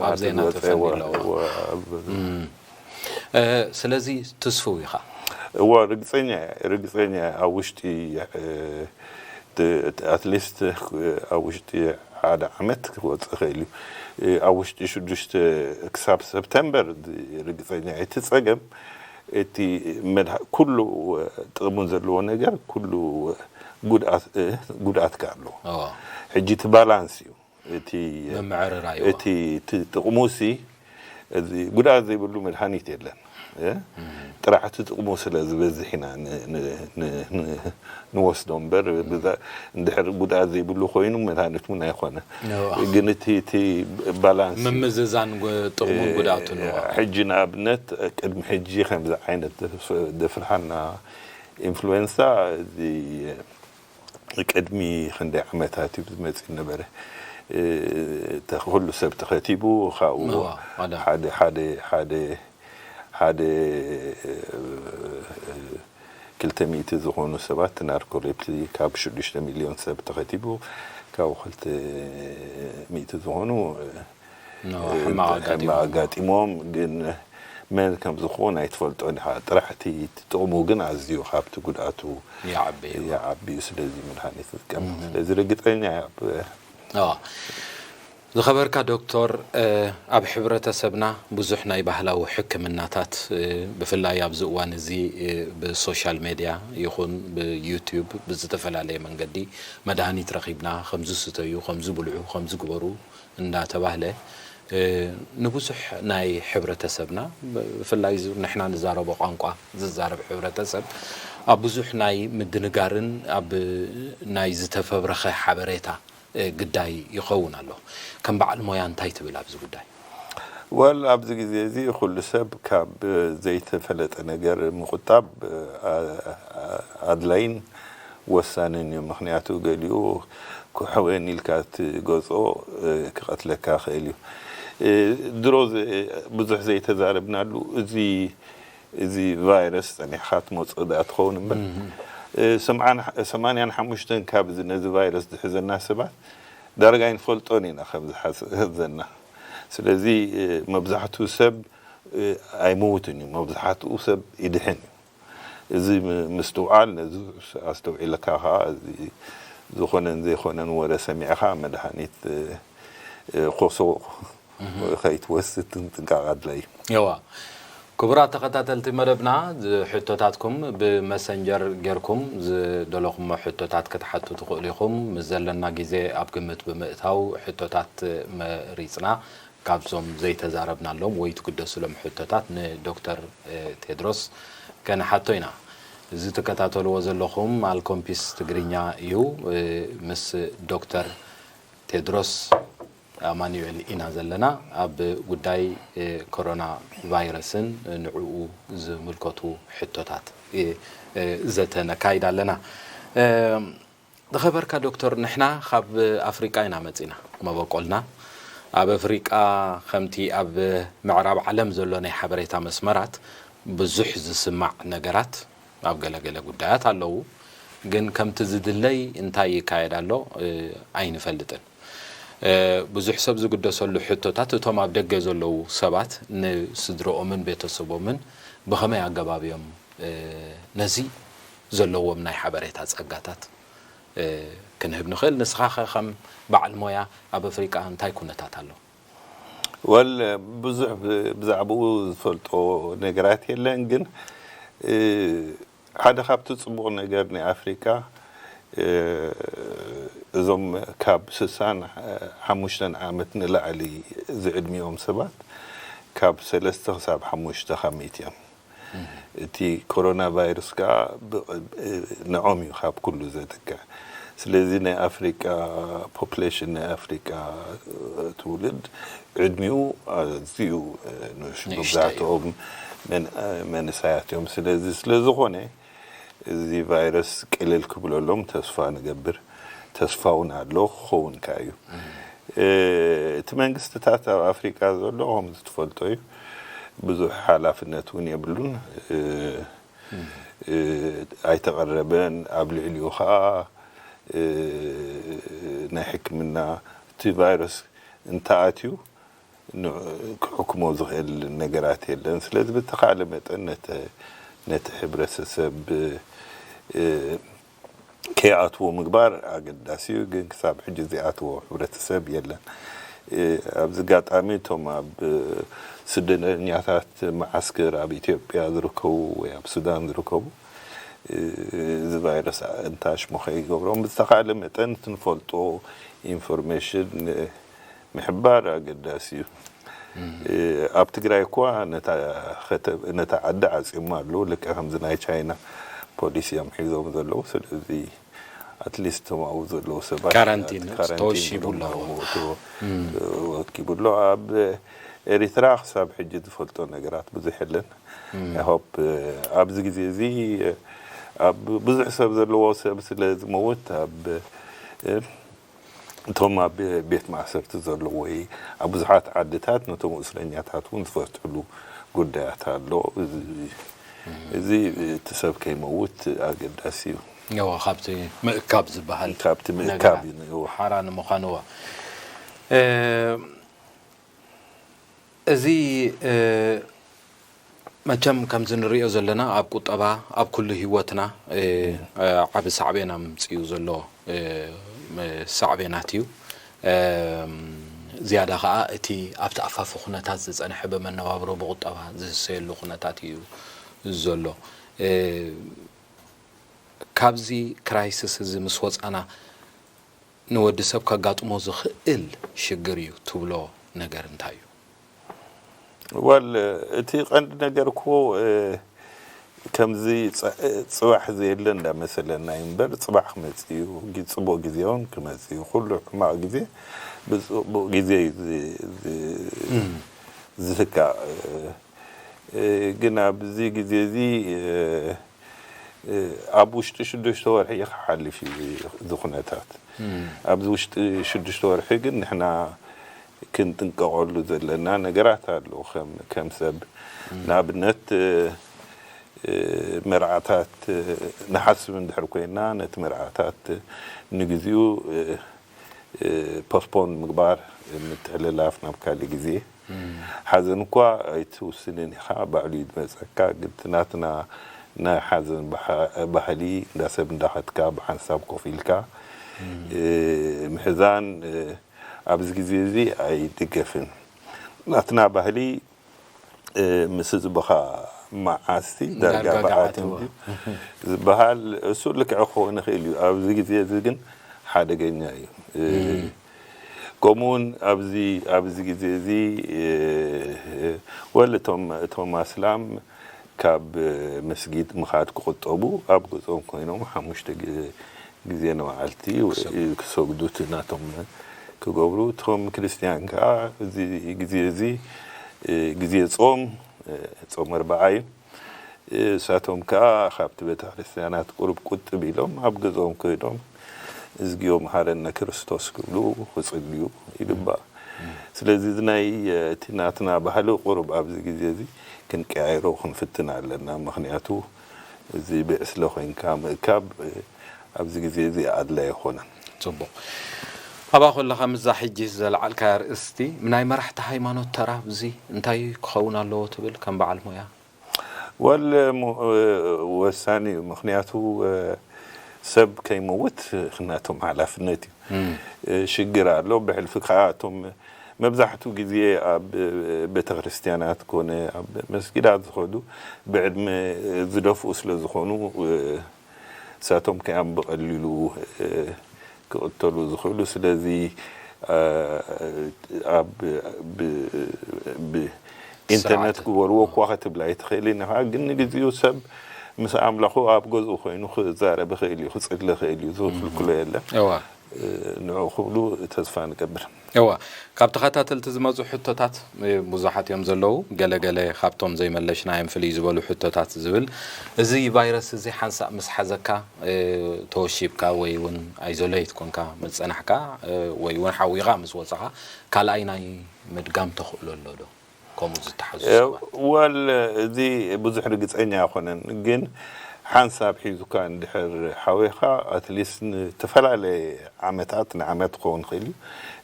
ኣብ ዜና ተፈኒ ኣለዎ። ስለዚ ትስፍው ኢኻ። እዎ ርግፀኛ ርግፀኛ ኣብ ውሽጢ ኣትሊስት ኣብ ውሽጢ ሓደ ዓመት ክወፅእ ይኽእል እዩ። ኣብ ውሽጢ ሽዱሽተ ክሳብ ሰፕተምበር ርግፀኛ እቲ ፀገም እቲ ኩሉ ጥቕሙ ዘለዎ ነገር ኩሉ ጉድኣት ከ ኣለዎ። ሕጂ እቲ ባላንስ እዩ እቲ ምምዕርራይ እቲ ጥቕሙ ሲ ጉድኣት ዘይብሉ መድሃኒት የለን። ጥራሕ እቲ ጥቕሙ ስለ ዝበዝሕ ኢና ንወስዶ እምበር እንድሕር ጉድኣት ዘይብሉ ኮይኑ መድሃኒት እውን ኣይኮነ። ግን እቲ እቲ ባላንስ ምምዝዛን ጥቕሙን ጉድኣቱን ሕጂ ንኣብነት ቅድሚ ሕጂ ከምዚ ዓይነት ደፍርሓና ኢንፍሉዌንሳ እዚ ቅድሚ ክንደይ ዓመታት እዩ ዝመፅእ ነበረ። ኩሉ ሰብ ተኸቲቡ ካብኡ ሓደ ሓደ ሓደ ሓደ ክልተ ሚእቲ ዝኾኑ ሰባት ናርኮሌፕሲ ካብ ሽዱሽተ ሚልዮን ሰብ ተኸቲቡ ካብ ክልተ ሚእቲ ዝኾኑ ሕማቕ ኣጋጢሞም። ግን መን ከም ዝኸውን ኣይትፈልጦን ኢኻ። ጥራሕ እቲ ጥቕሙ ግን ኣዝዩ ካብቲ ጉድኣቱ ይዓቢ እዩ። ስለዚ መድሃኒት ዝጥቀም ስለዚ ርግፀኛ ዝኸበርካ ዶክተር፣ ኣብ ሕብረተሰብና ብዙሕ ናይ ባህላዊ ሕክምናታት ብፍላይ ኣብዚ እዋን እዚ ብሶሻል ሜድያ ይኹን ብዩቲዩብ ብዝተፈላለየ መንገዲ መድሃኒት ረኺብና ከምዚ ስተዩ፣ ከምዚ ብልዑ፣ ከምዚ ግበሩ እንዳተባህለ ንብዙሕ ናይ ሕብረተሰብና ብፍላይ ንሕና ንዛረቦ ቋንቋ ዝዛረብ ሕብረተሰብ ኣብ ብዙሕ ናይ ምድንጋርን ኣብ ናይ ዝተፈብረኸ ሓበሬታ ግዳይ ይኸውን ኣሎ። ከም በዓል ሞያ እንታይ ትብል ኣብዚ ጉዳይ? ወል ኣብዚ ግዜ እዚ ኩሉ ሰብ ካብ ዘይተፈለጠ ነገር ምቁጣብ ኣድላይን ወሳንን እዩ። ምክንያቱ ገሊኡ ክሕወን ኢልካ ትገጾ ክቐትለካ ክእል እዩ። ድሮ ብዙሕ ዘይተዛረብናሉ እዚ እዚ ቫይረስ ጸኒሕካ ትመጽእ ደኣ ትኸውን እምበር ሰማንያን ሓሙሽተን ካብ ነዚ ቫይረስ ዝሕዘና ሰባት ዳርጋ ኣይንፈልጦን ኢና ከም ዝሓዘና። ስለዚ መብዛሕትኡ ሰብ ኣይምውትን እዩ፣ መብዛሕትኡ ሰብ ይድሕን እዩ። እዚ ምስትውዓል ነዚ ኣስተውዒልካ ከዓ ዝኾነን ዘይኮነን ወረ ሰሚዕኻ መድሃኒት ኮሶ ከይትወስድ ጥንቃቐ ኣድላይ እዩ። እዋ ክቡራት ተኸታተልቲ መደብና ሕቶታትኩም ብመሰንጀር ጌርኩም ዝደለኹሞ ሕቶታት ክትሓቱ ትኽእሉ ኢኹም። ምስ ዘለና ግዜ ኣብ ግምት ብምእታው ሕቶታት መሪፅና ካብዞም ዘይተዛረብናሎም ወይ ትግደሱሎም ሕቶታት ንዶክተር ቴድሮስ ከነሓቶ ኢና። እዚ ትከታተልዎ ዘለኹም ማልኮምፒስ ትግርኛ እዩ። ምስ ዶክተር ቴድሮስ ኣማኑኤል ኢና ዘለና። ኣብ ጉዳይ ኮሮና ቫይረስን ንዕኡ ዝምልከቱ ሕቶታት ዘተ ነካይድ ኣለና። ዝኸበርካ ዶክተር፣ ንሕና ካብ ኣፍሪቃ ኢና መጺና። መበቆልና ኣብ ኣፍሪቃ ከምቲ ኣብ ምዕራብ ዓለም ዘሎ ናይ ሓበሬታ መስመራት ብዙሕ ዝስማዕ ነገራት ኣብ ገለገለ ጉዳያት ኣለዉ። ግን ከምቲ ዝድለይ እንታይ ይካየድ ኣሎ ኣይንፈልጥን። ብዙሕ ሰብ ዝግደሰሉ ሕቶታት እቶም ኣብ ደገ ዘለዉ ሰባት ንስድረኦምን ቤተሰቦምን ብኸመይ ኣገባብ እዮም ነዚ ዘለዎም ናይ ሓበሬታ ጸጋታት ክንህብ ንኽእል። ንስኻ ኸ ከም በዓል ሞያ ኣብ ኣፍሪቃ እንታይ ኩነታት ኣሎ? ወል ብዙሕ ብ- ብዛዕባኡ ዝፈልጦ ነገራት የለን፣ ግን እ፣ ሓደ ካብቲ ጽቡቕ ነገር ናይ ኣፍሪቃ እ፣ እዞም ካብ ስሳን ሓሙሽተን ዓመት ንላዕሊ ዝዕድሚኦም ሰባት ካብ ሰለስተ ክሳብ ሓሙሽተ ካብ ሚእቲ እዮም። እቲ ኮሮና ቫይረስ ከኣ ብ- ንዖም እዩ ካብ ኩሉ ዘጥቅዕ። ስለዚ ናይ ኣፍሪቃ ፖፕሌሽን ናይ ኣፍሪቃ ትውልድ ዕድሚኡ ኣዝዩ ንእሽቶ ንእሽቶ እዩ። መብዛሕትኦም መን- መንእሰያት እዮም። ስለዚ ስለዝኾነ እዚ ቫይረስ ቅልል ክብለሎም ተስፋ ንገብር። ተስፋ እውን ኣሎ ክኸውን ከ እዩ። እቲ መንግስትታት ኣብ ኣፍሪቃ ዘሎ ከም ዝትፈልጦ እዩ ብዙሕ ሓላፍነት እውን የብሉን። ኣይተቐረበን ኣብ ልዕሊኡ ከዓ ናይ ሕክምና እቲ ቫይረስ እንተኣትዩ ክሕክሞ ዝኽእል ነገራት የለን። ስለዚ ብተኻእለ መጠን ነቲ ሕብረተሰብ ከይኣትዎ ምግባር ኣገዳሲ እዩ። ግን ክሳብ ሕጂ ዘይኣትዎ ሕብረተሰብ የለን። ኣብዚ ኣጋጣሚ እቶም ኣብ ስደተኛታት መዓስከር ኣብ ኢትዮጵያ ዝርከቡ ወይ ኣብ ሱዳን ዝርከቡ እዚ ቫይረስ እንታሽሞ ከይገብሮም ብዝተኻእለ መጠን ትንፈልጦ ኢንፎርሜሽን ምሕባር ኣገዳሲ እዩ። ኣብ ትግራይ እኳ ነታ ዓዲ ዓፂሞ ኣለዉ። ልክዕ ከምዚ ናይ ቻይና ፖሊሲ እዮም ሒዞም ዘለዉ። ስለዚ ኣትሊስት እቶም ኣብኡ ዘለዉ ሰባት ካራንቲን ተወሺቡ ኣለዎ። ወኪቡ ኣሎ። ኣብ ኤሪትራ ክሳብ ሕጂ ዝፈልጦ ነገራት ብዙሕ የለን። ሆፕ ኣብዚ ግዜ እዚ ኣብ ብዙሕ ሰብ ዘለዎ ሰብ ስለ ዝመውት ኣብ እቶም ኣብ ቤት ማእሰርቲ ዘለዉ ወይ ኣብ ብዙሓት ዓድታት ነቶም እስረኛታት እውን ዝፈትሕሉ ጉዳያት ኣሎ። እዚ እቲ ሰብ ከይመውት ኣገዳሲ እዩ። እዋ ካብቲ ምእካብ ዝበሃል ካብቲ ምእካብ እዩ። ሓራ ንምዃንዋ እዚ መቸም ከምዚ ንሪኦ ዘለና ኣብ ቁጠባ ኣብ ኩሉ ህይወትና ዓቢ ሳዕቤን ኣምፅኡ ዘሎ ሳዕቤናት እዩ። ዝያዳ ከዓ እቲ ኣብቲ ኣፋፊ ኩነታት ዝፀንሐ ብመነባብሮ ብቁጠባ ዝህሰየሉ ኩነታት እዩ ዘሎ። ካብዚ ክራይስስ እዚ ምስ ወፃና ንወዲ ሰብ ከጋጥሞ ዝኽእል ሽግር እዩ ትብሎ ነገር እንታይ እዩ? ወል እቲ ቀንዲ ነገር እኮ ከምዚ ፅባሕ ዘየለ እንዳመሰለና እዩ እምበር ፅባሕ ክመፅእ እዩ። ፅቡቅ ግዜ እውን ክመፅእ እዩ። ኩሉ ሕማቅ ግዜ ብፅቡቅ ግዜ እዩ ዝትካእ። ግን ኣብዚ ግዜ እዚ ኣብ ውሽጢ ሽዱሽተ ወርሒ እዩ ክሓልፍ እዩ እዚ ኩነታት። ኣብዚ ውሽጢ ሽዱሽተ ወርሒ ግን ንሕና ክንጥንቀቐሉ ዘለና ነገራት ኣሎ። ከም ሰብ ንኣብነት መርዓታት ንሓስብ እንድሕር ኮይና ነቲ መርዓታት ንግዚኡ ፖስፖን ምግባር፣ ምትሕልላፍ ናብ ካሊእ ግዜ። ሓዘን እኳ ኣይትውስንን ኢኻ፣ ባዕሉ እዩ ዝመፀካ። ግን እቲ ናትና ናይ ሓዘን ባህሊ እንዳ ሰብ እንዳኸድካ ብሓንሳብ ኮፍ ኢልካ ምሕዛን ኣብዚ ግዜ እዚ ኣይድገፍን። ናትና ባህሊ ምስ ህዝብኻ መዓስቲ ዳርጋ ብኣትም ዝበሃል እሱ ልክዕ ክኸውን ይኽእል እዩ። ኣብዚ ግዜ እዚ ግን ሓደገኛ እዩ። ከምኡውን ኣብዚ ኣብዚ ግዜ እዚ ወል እቶም እቶም ኣስላም ካብ መስጊድ ምኻድ ክቁጠቡ ኣብ ገጾም ኮይኖም ሓሙሽተ ግዜ ንመዓልቲ ክሰግዱ እቲ ናቶም ክገብሩ፣ እቶም ክርስትያን ከዓ እዚ ግዜ እዚ ግዜ ጾም ጾም ኣርብዓ እዩ። እሳቶም ከዓ ካብቲ ቤተ ክርስትያናት ቁሩብ ቁጥብ ኢሎም ኣብ ገዝኦም ኮይኖም እዝግዮ መሃረነ ክርስቶስ ክብሉ ክጽልዩ ይግባእ። ስለዚ እዚ ናይ እቲ ናትና ባህሊ ቁሩብ ኣብዚ ግዜ እዚ ክንቀያይሮ ክንፍትን ኣለና። ምክንያቱ እዚ ብዕስለ ኮይንካ ምእካብ ኣብዚ ግዜ እዚ ኣድላይ ኣይኮነን። ጽቡቕ። ኣብኣ ከለኻ ምስዛ ሕጂ ዘልዓልካያ ኣርእስቲ ናይ መራሕቲ ሃይማኖት ተራ ኣብዚ እንታይ ክኸውን ኣለዎ ትብል ከም በዓል ሞያ? ወል ወሳኒ እዩ። ምክንያቱ ሰብ ከይመውት ክናቶም ሓላፍነት እዩ። ሽግር ኣሎ። ብሕልፊ ከዓ እቶም መብዛሕቱ ግዜ ኣብ ቤተክርስትያናት ኮነ ኣብ መስጊዳት ዝኸዱ ብዕድመ ዝደፍኡ ስለ ዝኾኑ እሳቶም ከያም ብቐሊሉ ክቕተሉ ዝኽእሉ። ስለዚ ኣብ ኢንተርነት ክበርዎ እኳ ክትብል ኣይትኽእልን ኢኻ። ግን ንግዚኡ ሰብ ምስ ኣምላኹ ኣብ ገዝኡ ኮይኑ ክዛረብ ይኽእል እዩ፣ ክጽሊ ይኽእል እዩ፣ ዝኽልክሎ የለን። ንዑ ክብሉ ተስፋ ንገብር። እዋ፣ ካብ ተኸታተልቲ ዝመፁ ሕቶታት ብዙሓት እዮም ዘለዉ። ገለገለ ካብቶም ዘይመለሽናዮም ፍልይ ዝበሉ ሕቶታት ዝብል፣ እዚ ቫይረስ እዚ ሓንሳእ ምስ ሓዘካ ተወሺብካ ወይ እውን ኣይዞሌት ኮንካ ምስ ፀናሕካ ወይ እውን ሓዊኻ ምስ ወፀኻ ካልኣይ ናይ ምድጋም ተኽእሎ ኣሎ ዶ? ከምኡ ዝተሓዙ ሰባት ወል እዚ ብዙሕ ርግፀኛ ኣይኮነን፣ ግን ሓንሳብ ሒዙካ እንድሕር ሓዊኻ ኣትሊስት ንተፈላለየ ዓመታት ንዓመት ክኸውን ይኽእል እዩ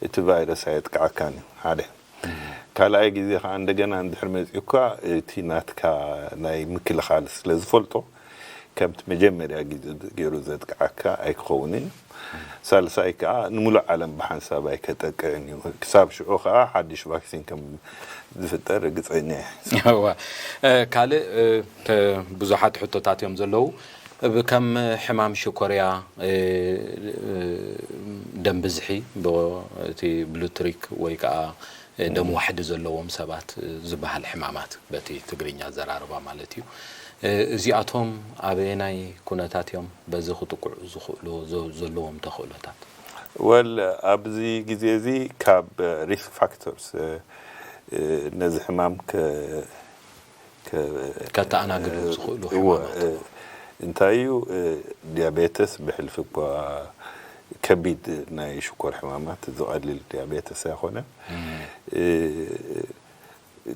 እቲ ቫይረስ ኣየጥቅዓካን እዩ ሓደ። ካልኣይ ግዜ ከዓ እንደገና እንድሕር መፂኡካ እቲ ናትካ ናይ ምክልኻል ስለ ዝፈልጦ ከምቲ መጀመርያ ግዜ ገይሩ ዘጥቅዓካ ኣይክኸውንን እዩ። ሳልሳይ ከዓ ንሙሉእ ዓለም ብሓንሳብ ኣይከጠቅዕን እዩ። ክሳብ ሽዑ ከዓ ሓድሽ ቫክሲን ከም ዝፍጠር ርግፀኛ እየ። እዋ ካልእ ብዙሓት ሕቶታት እዮም ዘለዉ። ከም ሕማም ሽኮርያ፣ ደም ብዝሒ፣ እቲ ብሉትሪክ ወይ ከዓ ደም ዋሕዲ ዘለዎም ሰባት ዝበሃል ሕማማት በቲ ትግርኛ ኣዘራርባ ማለት እዩ። እዚኣቶም ኣበየናይ ኩነታት እዮም በዚ ክጥቅዑ ዝኽእሉ ዘለዎም ተኽእሎታት? ወል ኣብዚ ግዜ እዚ ካብ ሪስክ ፋክተርስ ነዚ ሕማም ከተኣናግዱ ዝኽእሉ ሕማማት እንታይ እዩ? ዲያቤተስ ብሕልፊ እኳ ከቢድ ናይ ሽኮር ሕማማት ዝቐልል ዲያቤተስ ኣይኮነን።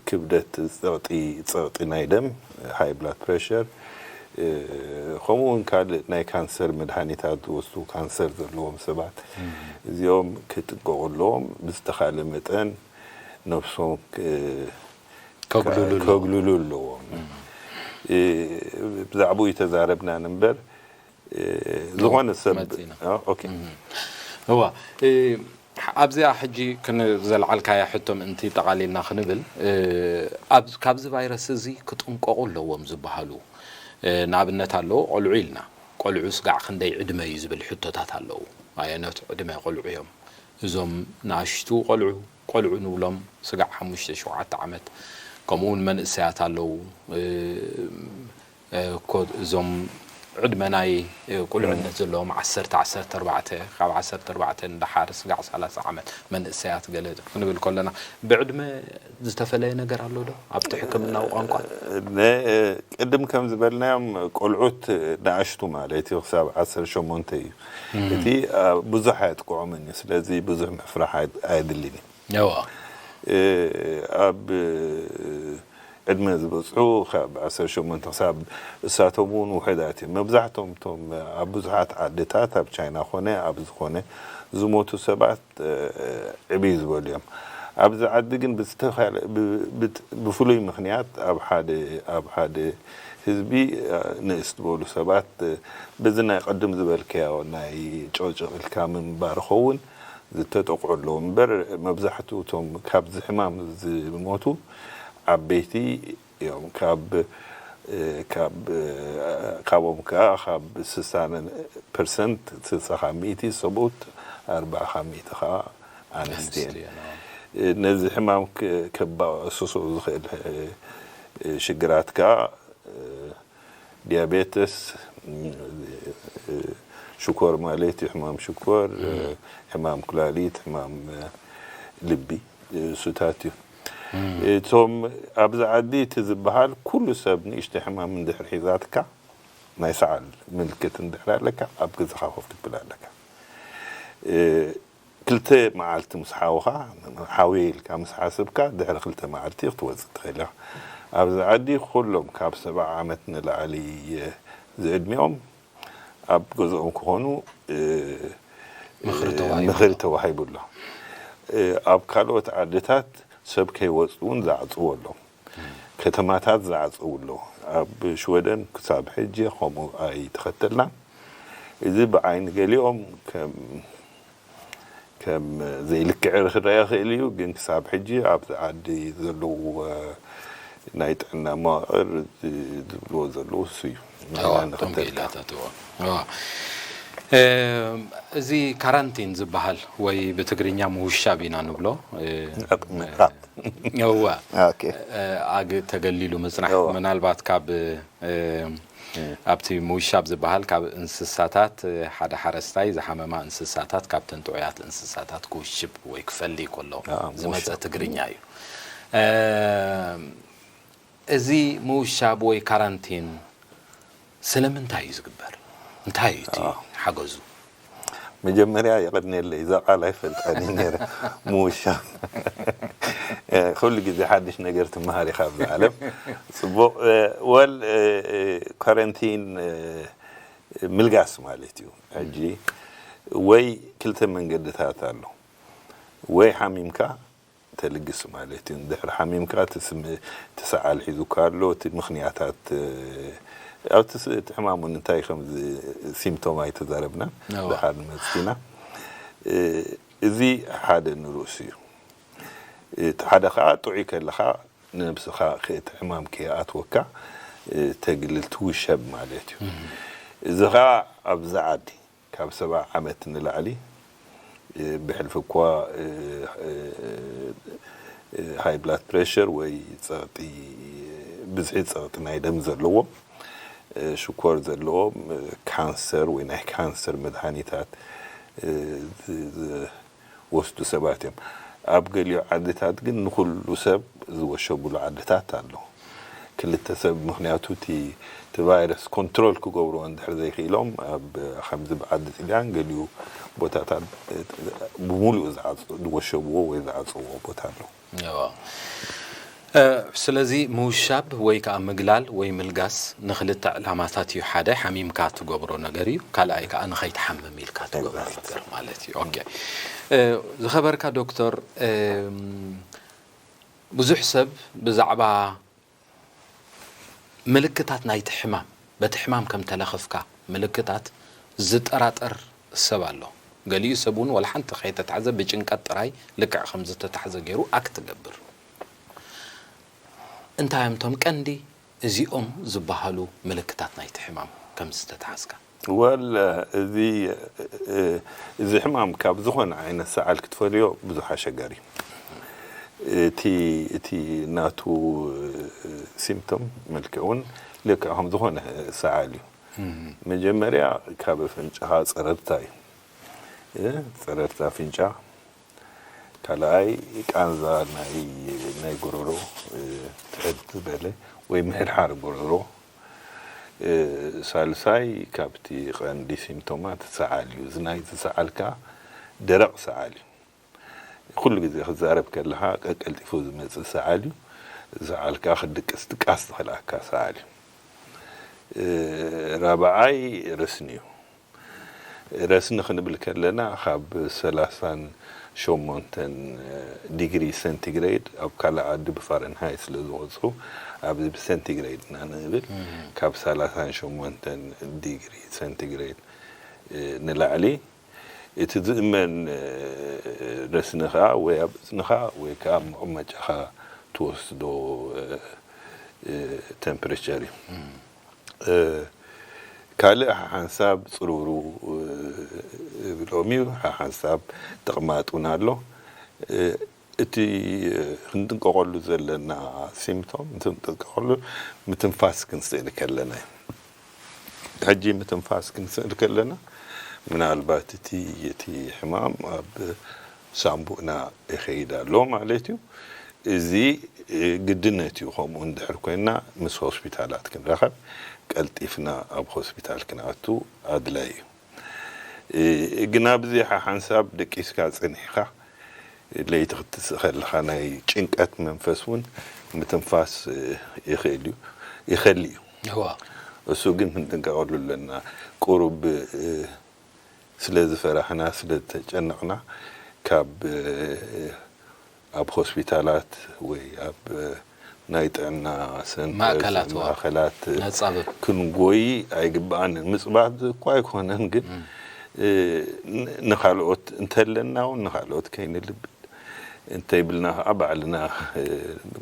ክብደት፣ ፀቕጢ ፀቕጢ ናይ ደም፣ ሃይ ብላድ ፕሬሸር፣ ከምኡ እውን ካልእ ናይ ካንሰር መድሃኒታት ዝወስዱ፣ ካንሰር ዘለዎም ሰባት እዚኦም ክጥንቀቑ ኣለዎም። ብዝተኻለ መጠን ነብሶም ከግልሉ ኣለዎም። ብዛዕባኡ ይተዛረብናን እምበር ዝኾነ ሰብ እዋ ኣብዚኣ ሕጂ ዘልዓልካያ ሕቶ ምእንቲ ጠቓሊልና ክንብል፣ ካብዚ ቫይረስ እዚ ክጥንቀቑ ኣለዎም ዝበሃሉ ንኣብነት ኣለዉ። ቆልዑ ኢልና፣ ቆልዑ ስጋዕ ክንደይ ዕድመ እዩ ዝብል ሕቶታት ኣለዉ። ኣየኖት ዕድመ ቆልዑ እዮም እዞም ንኣሽቱ ቆልዑ? ቆልዑ ንብሎም ስጋዕ ሓሙሽተ ሸውዓተ ዓመት፣ ከምኡ እውን መንእሰያት ኣለዉ። እኮ እዞም ዕድመ ናይ ቁልዕነት ዘለዎም ዓሰርተ ዓሰርተ ኣርባዕተ፣ ካብ ዓሰርተ ኣርባዕተ ንደሓር ስጋዕ ሰላሳ ዓመት መንእሰያት ገለ ክንብል ከለና ብዕድመ ዝተፈለየ ነገር ኣሎ ዶ ኣብቲ ሕክምናዊ ቋንቋ? ቅድም ከም ዝበልናዮም ቆልዑት ንኣሽቱ ማለት እዩ ክሳብ ዓሰርተ ሸሞንተ እዩ። እቲ ብዙሕ ኣየጥቅዖምን እዩ። ስለዚ ብዙሕ ምፍራሕ ኣየድልን እዩ። ኣብ ዕድመ ዝበፅሑ ካብ ዓሰርተ ሸሞንተ ክሳብ እሳቶም እውን ውሕዳት እዮም። መብዛሕቶም እቶም ኣብ ብዙሓት ዓድታት ኣብ ቻይና ኮነ ኣብ ዝኾነ ዝሞቱ ሰባት ዕብይ ዝበሉ እዮም። ኣብዚ ዓዲ ግን ብዝተኻለ ብፍሉይ ምክንያት ኣብ ሓደ ኣብ ሓደ ህዝቢ ንእስ ዝበሉ ሰባት በዚ ናይ ቅድም ዝበልካዮ ናይ ጨውጨቕ ኢልካ ምንባር ኸውን ዝተጠቕዑ ኣለዉ እምበር መብዛሕትኡ እቶም ካብዚ ሕማም ዝሞቱ ዓበይቲ እዮም። ካብ ካብ ካብኦም ከዓ ካብ ስሳ ፐርሰንት ስሳ ካብ ሚእቲ ሰብኡት ኣርባዓ ካብ ሚእቲ ከዓ ኣንስቲ እየን። ነዚ ሕማም ከባእስሶ ዝኽእል ሽግራት ከዓ ዲያቤተስ ሽኮር ማለት እዩ፣ ሕማም ሽኮር፣ ሕማም ኩላሊት፣ ሕማም ልቢ እሱታት እዩ። እቶም ኣብዚ ዓዲ እቲ ዝበሃል ኩሉ ሰብ ንእሽተ ሕማም እንድሕር ሒዛትካ ናይ ሰዓል ምልክት እንድሕር ኣለካ ኣብ ገዛኻ ኮፍ ክትብል ኣለካ። ክልተ መዓልቲ ምስ ሓውኻ ሓውየ ኢልካ ምስ ሓስብካ ድሕሪ ክልተ መዓልቲ ክትወፅእ ትኽእል ኢኻ። ኣብዚ ዓዲ ኩሎም ካብ ሰብዓ ዓመት ንላዕሊ ዝዕድሚኦም ኣብ ገዝኦም ክኾኑ ምኽሪ ተዋሂቡ ኣሎ። ኣብ ካልኦት ዓድታት ሰብ ከይወፁ እውን ዝዓፅዎ ኣሎ። ከተማታት ዝዓፀው ኣሎ። ኣብ ሽወደን ክሳብ ሕጂ ከምኡ ኣይተኸተልናን። እዚ ብዓይኒ ገሊኦም ከም ከም ዘይልክዕ ክረአ ይኽእል እዩ፣ ግን ክሳብ ሕጂ ኣብዚ ዓዲ ዘለዉ ናይ ጥዕና መዋቕር ዝብልዎ ዘለዉ እሱ እዩ። ንሕና ንኽተልካ እዚ ካራንቲን ዝበሃል ወይ ብትግርኛ ምውሻብ ኢና ንብሎ። ምዕቓብ። እዋ ኣግ ተገሊሉ ምፅናሕ ምናልባት ካብ ኣብቲ ምውሻብ ዝበሃል ካብ እንስሳታት ሓደ ሓረስታይ ዝሓመማ እንስሳታት ካብተን ጥዑያት እንስሳታት ክውሽብ ወይ ክፈሊ ከሎ ዝመፀ ትግርኛ እዩ። እዚ ምውሻብ ወይ ካራንቲን ስለምንታይ እዩ ዝግበር? እንታይ እዩ እቲ ሓገዙ? መጀመርያ የቐድነለይ፣ እዛ ቃል ኣይፈልጣን እየ ነይረ። ምውሻብ ኩሉ ግዜ ሓድሽ ነገር ትመሃር ኢኻ ኣብዚ ዓለም። ፅቡቕ። ወል ኳረንቲን ምልጋስ ማለት እዩ። ሕጂ ወይ ክልተ መንገድታት ኣሎ። ወይ ሓሚምካ ተልግስ ማለት እዩ። ድሕሪ ሓሚምካ እቲ ስም እቲ ሰዓል ሒዙካ ኣሎ። እቲ ምኽንያታት ኣብቲ ሕማም እውን እንታይ ከም ሲምቶም ኣይተዛረብናን። ድሓር ንመፅእ ኢና። እዚ ሓደ ንርእሱ እዩ። እቲ ሓደ ከዓ ጥዑይ ከለኻ ንነብስኻ እቲ ሕማም ከይኣትወካ ተግልል ትውሸብ ማለት እዩ። እዚ ከዓ ኣብዚ ዓዲ ካብ ሰብዓ ዓመት ንላዕሊ ብሕልፊ እኳ ሃይ ብላድ ፕሬሽር ወይ ፀቕጢ ብዝሒ ፀቕጢ ናይ ደም ዘለዎም ሽኮር ዘለዎም ካንሰር ወይ ናይ ካንሰር መድሃኒታት ዝወስዱ ሰባት እዮም። ኣብ ገሊኡ ዓድታት ግን ንኩሉ ሰብ ዝወሸብሉ ዓድታት ኣሎ። ክልተ ሰብ ምክንያቱ እቲ እቲ ቫይረስ ኮንትሮል ክገብርዎ እንድሕር ዘይክኢሎም ኣብ ከምዚ ብዓዲ ጥልያን ገሊኡ ቦታታት ብሙሉኡ ዝዓጽ- ዝወሸብዎ ወይ ዝዓጽዎ ቦታ ኣሎ። እዋ። ስለዚ ምውሻብ ወይ ከዓ ምግላል ወይ ምልጋስ ንክልተ ዕላማታት እዩ። ሓደ ሓሚምካ ትገብሮ ነገር እዩ፣ ካልኣይ ከዓ ንኸይትሓምም ኢልካ ትገብሮ ነገር ማለት እዩ። ኦኬ። ዝኸበርካ ዶክተር፣ ብዙሕ ሰብ ብዛዕባ ምልክታት ናይቲ ሕማም፣ በቲ ሕማም ከም ተለኸፍካ ምልክታት ዝጠራጠር ሰብ ኣሎ። ገሊኡ ሰብ እውን ወላ ሓንቲ ከይተታሕዘ ብጭንቀት ጥራይ ልክዕ ከም ዝተታሕዘ ገይሩ ኣክት ገብር። እንታይ እዮም እቶም ቀንዲ እዚኦም ዝበሃሉ ምልክታት ናይቲ ሕማም ከም ዝተታሕዝካ? ወል እዚ እዚ ሕማም ካብ ዝኾነ ዓይነት ሰዓል ክትፈልዮ ብዙሕ ኣሸጋሪ እዩ። እቲ እቲ ናቱ ሲምፕቶም መልክዕ እውን ልክዕ ከም ዝኾነ ሰዓል እዩ። መጀመርያ ካብ ኣፍንጫኻ ጸረርታ እዩ። ጸረርታ ኣፍንጫ፣ ካልኣይ ቃንዛ ናይ ናይ ጎረሮ ትሕት ዝበለ ወይ ምሕርሓር ጎረሮ፣ ሳልሳይ ካብቲ ቀንዲ ሲምፕቶማት ሰዓል እዩ። እዚ ናይ ሰዓል ከኣ ደረቕ ሰዓል እዩ። ኩሉ ግዜ ክዛረብ ከለኻ ቀቀልጢፉ ዝመጽእ ሰዓል እዩ። ሰዓል ከኣ ክድቅስ ድቃስ ዝኽልኣካ ሰዓል እዩ። ራብዓይ ረስኒ እዩ። ረስኒ ክንብል ከለና ካብ ሰላሳን ሸሞንተን ዲግሪ ሴንቲግሬድ፣ ኣብ ካልእ ዓዲ ብፋረንሃይት ስለ ዝቆጽሩ ኣብዚ ብሴንቲግሬድ ኢና ንብል፣ ካብ ሰላሳን ሸሞንተን ዲግሪ ሴንቲግሬድ ንላዕሊ እቲ ዝእመን ረስኒ ከኣ ወይ ኣብ እዝንኻ ወይ ከኣ ኣብ መቐመጫኻ ትወስዶ ተምፕሬቸር እዩ። ካልእ ሓሓንሳብ ጽሩሩ ይብሎም እዩ። ሓሓንሳብ ተቕማጥ እውን ኣሎ። እቲ ክንጥንቀቐሉ ዘለና ሲምፕቶም፣ ክንጥንቀቐሉ ምትንፋስ ክንስእል ከለና እዩ። ሕጂ ምትንፋስ ክንስእል ከለና ምናልባት እቲ እቲ ሕማም ኣብ ሳምቡእና ይኸይድ ኣሎ ማለት እዩ። እዚ ግድነት እዩ። ከምኡ እንድሕር ኮይና ምስ ሆስፒታላት ክንራኸብ፣ ቀልጢፍና ኣብ ሆስፒታል ክንኣቱ ኣድላይ እዩ። ግን ኣብዚ ሓሓንሳብ ደቂስካ ጸኒሕካ ለይቲ ክትስእ ከለኻ ናይ ጭንቀት መንፈስ እውን ምትንፋስ ይኽእል እዩ ይኸሊ እዩ። እሱ ግን ክንጥንቀቐሉ ኣለና። ቁሩብ ስለ ዝፈራሕና ስለ ዝተጨነቕና ካብ ኣብ ሆስፒታላት ወይ ኣብ ናይ ጥዕና ሰንተርስ ማእከላት፣ ዋ። ማእከላት ነጻብብ። ክንጎይ ኣይግባኣንን። ምጽባብ እኳ ኣይኮነን፣ ግን እ፣ ን- ንኻልኦት እንተለና እውን ንኻልኦት ከይንልብድ እንተይብልና ከዓ ባዕልና እ፣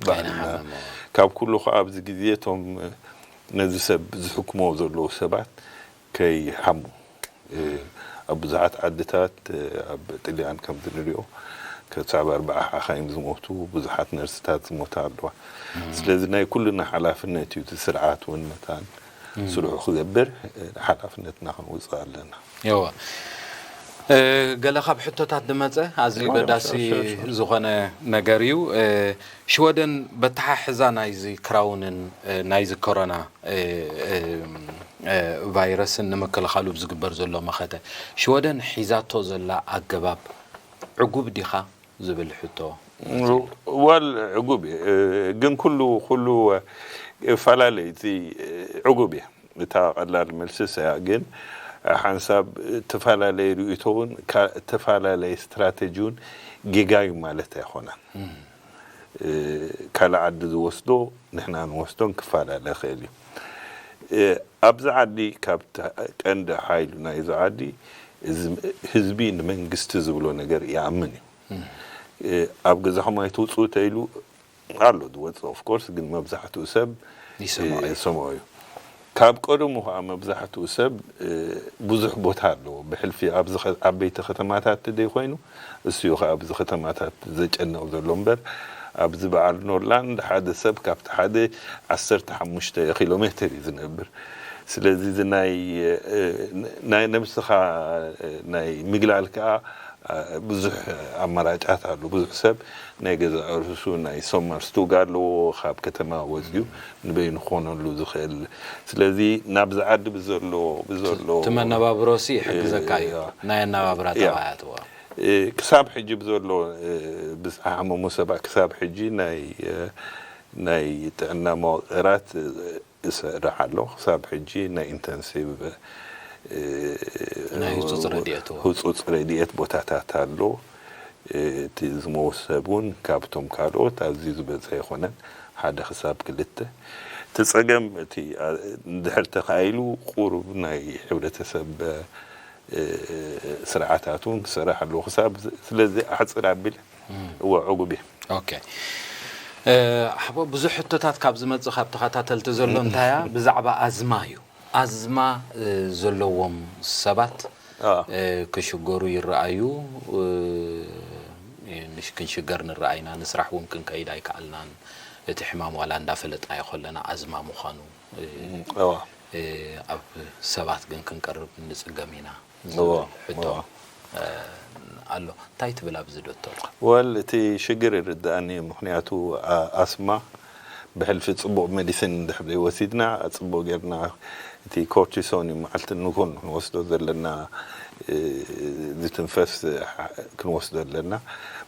ባዕልና ከይንሓመም። ካብ ኩሉ ከዓ ኣብዚ ግዜ እቶም እ፣ ነዚ ሰብ ዝሕክሞ ዘለዉ ሰባት ከይሓሙ እ፣ ኣብ ብዙሓት ዓድታት እ፣ ኣብ ጥልያን ከም ዝንሪኦ ክሳብ ኣርባዓ ሓኻይም ዝሞቱ ብዙሓት ነርስታት ዝሞታ ኣለዋ። ስለዚ ናይ ኩልና ሓላፍነት እዩ እቲ ስርዓት እውን መታን ስርሑ ክገብር እ፣ ሓላፍነትና ክንውፅእ ኣለና። እወ። እ፣ ገለ ካብ ሕቶታት ዝመጸ ኣዝዩ እወ፣ ገዳሲ ሹር፣ ሹር፣ ሹር። ዝኾነ ነገር እዩ። እ፣ ሽወደን በተሓሕዛ ናይዚ ክራውንን እ፣ ናይዚ ኮሮና እ፣ እ፣ እ፣ ቫይረስን ንምክልኻሉ ብዝግበር ዘሎ መኸተ ሽወደን ሒዛቶ ዘላ ኣገባብ ዕጉብ ዲኻ ዝብል ሕቶ። ዋል ዕጉብ እዩ። እ፣ ግን ኩሉ ኩሉ እ፣ ፈላለዩ እቲ እ፣ ዕጉብ እዩ። እታ ቀላል መልሲ እያ። ግን ሓንሳብ ተፈላለየ ርእይቶ እውን ካ- ተፈላለየ ስትራተጂ እውን ጌጋ እዩ ማለት ኣይኮነን። እ፣ ካልእ ዓዲ ዝወስዶ ንሕና ንወስዶን ክፈላለ ይኽእል እዩ። እ፣ ኣብዚ ዓዲ ካብ ተ- ቀንዲ ሓይሉ ናይዚ ዓዲ እዚ ህዝቢ ንመንግስቲ ዝብሎ ነገር ይኣምን እዩ። እ፣ ኣብ ገዛኹም ኣይትውፅኡ ተኢሉ ኣሎ ዝወፅእ ኦፍኮርስ፣ ግን መብዛሕትኡ ሰብ ይሰምዖ እዩ። ይሰምዖ እዩ። ካብ ቀደሙ ከዓ መብዛሕትኡ ሰብ እ፣ ብዙሕ ቦታ ኣለዎ። ብሕልፊ ኣብዚ ከ- ዓበይቲ ከተማታት ደይ ኮይኑ እሱ እዩ ከዓ ኣብዚ ከተማታት ዘጨንቕ ዘሎ እምበር ኣብዚ በዓል ኖርላንድ ሓደ ሰብ ካብቲ ሓደ ዓሰርተ ሓሙሽተ ኪሎ ሜትር እዩ ዝነብር። ስለዚ እዚ ናይ እ፣ ናይ ነብስኻ እ፣ ናይ ምግላል ከዓ እ፣ ብዙሕ ኣማራጫት ኣሎ። ብዙሕ ሰብ ናይ ገዛ ርእሱ ናይ ሶመር ስቱግ ኣለዎ። ካብ ከተማ ወፅዩ ንበይኑ ክኾነሉ ዝኽእል። ስለዚ ናብዚ ዓዲ ብዘሎ ብዘሎ እቲ መነባብሮሲ ይሕግዘካ እዩ። ያ። ናይ ኣነባብራ ያ። ጠባያትዋ። እ፣ ክሳብ ሕጂ ብዘሎ እ፣ ብዝሓመሙ ሰባት ክሳብ ሕጂ ናይ እ፣ ናይ ጥዕና መዋቕራት እ፣ እሰርሕ ኣሎ። ክሳብ ሕጂ ናይ ኢንተንሲቭ እ፣ ናይ ህጹጽ ረድኤት እዎ። ህጹጽ ረድኤት ቦታታት ኣሎ። እ፣ እቲ ዝመውት ሰብ እውን ካብቶም ካልኦት ኣዝዩ ዝበዝሐ ኣይኮነን። ሓደ ክሳብ ክልተ። እቲ ጸገም እቲ ኣ- እንድሕር ተኻኢሉ ቁሩብ ናይ ሕብረተሰብ እ፣ ስርዓታት እውን ክሰርሕ ኣለዎ። ክሳብ ዝ- ስለዚ ኣሕፅር ኣቢለ እወ ዕጉብ እየ። ኦኬ። እ፣ ሓቦ ብዙሕ ሕቶታት ካብ ዝመጽእ ካብ ተኸታተልቲ ዘሎ እንታያ ብዛዕባ ኣዝማ እዩ። ኣዝማ እ፣ ዘለዎም ሰባት አ። እ፣ ክሽገሩ ይረኣዩ። እ፣ ንሽ- ክንሽገር ንረኣይና፣ ንስራሕ እውን ክንከይድ ኣይከኣልናን። እቲ ሕማም ዋላ እንዳፈለጥናዮ ከለና ኣዝማ ምዃኑ እ፣ እዋ። እ፣ ኣብ ሰባት ግን ክንቀርብ ንጽገም ኢና እዋ፣ ዝብል ሕቶ እዋ። እ፣ ኣሎ። እንታይ ትብል ኣብዚ ዶክተር? ወል እቲ ሽግር ይርዳእኒ እዩ። ምክንያቱ ኣ- ኣስማ ብሕልፊ ፅቡቕ ሜዲሲን እንድሕር ዘይወሲድና ፅቡቕ ጌርና እቲ ኮርቲሶን እዩ መዓልቲ ንጎን ክንወስዶ ዘለና እ፣ ዝትንፈስ ሓ- ክንወስዶ ኣለና።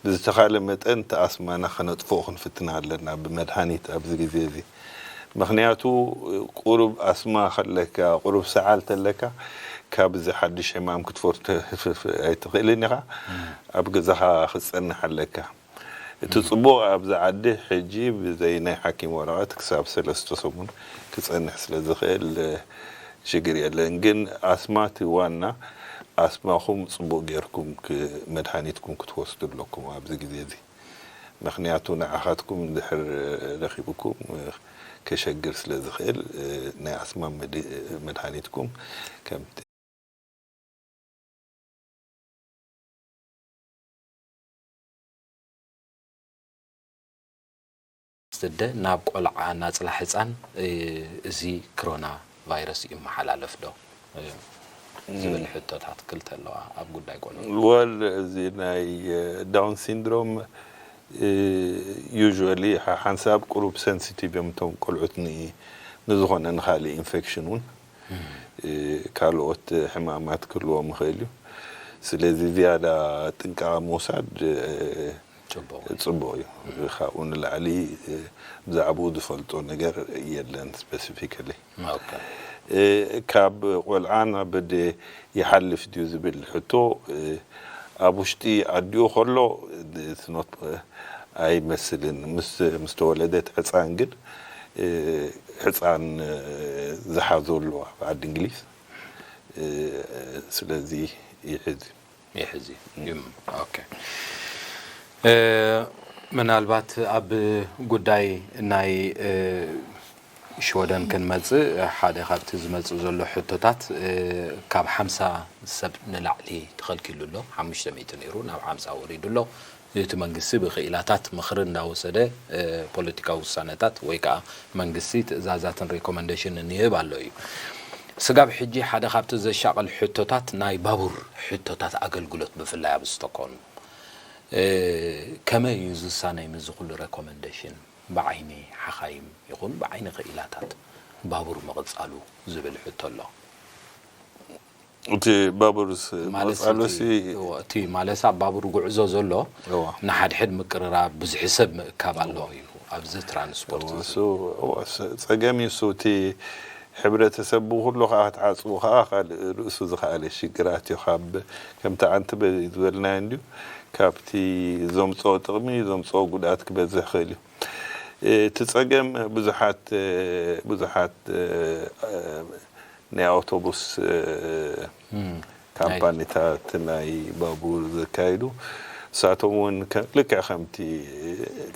ብዝተኻለ መጠን እቲ ኣስማና ከነጥፍኦ ክንፍትና ኣለና ብመድሃኒት ኣብዚ ግዜ እዚ። ምክንያቱ ቁሩብ ኣስማ ከለካ ቁሩብ ሰዓል ተለካ ካብዚ ሓድሽ ሕማም ክትፈርቶ ኣይትኽእልን ኢኻ። ኣብ ገዛኻ ክትጸንሕ ኣለካ። እቲ ጽቡቕ ኣብዚ ዓዲ ሕጂ ብዘይ ናይ ሓኪም ወረቐት ክሳብ ሰለስተ ሰሙን ክጸንሕ ስለ ዝኽእል ሽግር የለን። ግን ኣስማ እቲ ዋና ኣስማኹም ጽቡቕ ጌርኩም ክ- መድሃኒትኩም ክትወስዱ ኣለኩም ኣብዚ ግዜ እዚ። ምክንያቱ ንዓኻትኩም እንድሕር ረኺብኩም ከሸግር ስለ ዝኽእል ናይ ኣስማ መድ- መድሃኒትኩም ከምቲ ስደ ናብ ቆልዓ ናጽላ ሕጻን እዚ ክሮና ቫይረስ ይመሓላለፍ ዶ ዝብል ሕቶታት ክልተ ኣለዋ ኣብ ጉዳይ ቆልዑ። ወል እዚ ናይ ዳውን ሲንድሮም ዩዥዋሊ ሓንሳብ ቁሩብ ሰንሲቲቭ እዮም እቶም ቆልዑት ን- ንዝኾነ ንካሊእ ኢንፌክሽን እውን ካልኦት ሕማማት ክህልዎም ይኽእል እዩ። ስለዚ ዝያዳ ጥንቃቐ ምውሳድ ጽቡቕ። ጽቡቕ እዩ። ካብኡ ንላዕሊ ብዛዕባኡ ዝፈልጦ ነገር የለን ስፔሲፊካሊ። ኦኬ። ካብ ቆልዓ ናብ ወዲ ይሓልፍ ድዩ ዝብል ሕቶ ኣብ ውሽጢ ኣዲኡ ከሎ it's not- ኣይመስልን። ምስ ምስ ተወለደት ሕፃን ግን እ፣ ሕፃን እ፣ ዝሓዞ ኣሎ ኣብ ዓዲ እንግሊዝ። እ፣ ስለዚ ይሕዝ። ይሕዚ እም፣ ኦኬ። እ፣ ምናልባት ኣብ ጉዳይ ናይ እ፣ ሽወደን ክንመጽእ ሓደ ካብቲ ዝመጽእ ዘሎ ሕቶታት እ፣ ካብ ሓምሳ ሰብ ንላዕሊ ተኸልኪሉ ኣሎ። ሓሙሽተ ሚእቲ ነይሩ ናብ ሓምሳ ወሪዱ ኣሎ። እቲ መንግስቲ ብክኢላታት ምኽሪ እንዳወሰደ ፖለቲካዊ ውሳነታት ወይ ከዓ መንግስቲ ትእዛዛትን ሪኮመንዴሽንን ይህብ ኣሎ እዩ። ስጋብ ሕጂ ሓደ ካብቲ ዘሻቐል ሕቶታት ናይ ባቡር ሕቶታት ኣገልግሎት ብፍላይ ኣብ ስቶኮልም ከመይ እዩ ዝሳነይ? ምዚ ኩሉ ሬኮመንዴሽን ብዓይኒ ሓኻይም ይኹን ብዓይኒ ክኢላታት ባቡር ምቕፃሉ ዝብል ሕቶ ኣሎ። እቲ ባቡርስ ማለት መፃሉሲ እቲ ማለት ኣብ ባቡር ጉዕዞ ዘሎ ንሓድሕድ ምቅርራብ ብዙሒ ሰብ ምእካብ ኣለዎ እዩ ኣብዚ ትራንስፖርት እዚ። ጸገም እዩ እሱ። እቲ ሕብረተሰብ ብኩሉ ከዓ ክትዓፅቡ ከዓ ካልእ ርእሱ ዝኸኣለ ሽግራት እዩ። ካብ ከምቲ ዓንቲ ዝበልናዮ እንድዩ ካብቲ ዘምፅኦ ጥቕሚ ዘምፅኦ ጉድኣት ክበዝሕ ክእል እዩ። እቲ ጸገም ብዙሓት ብዙሓት ናይ ኣውቶቡስ ካምፓኒታት ናይ ባቡር ዘካይዱ እሳቶም እውን ልክዕ ከምቲ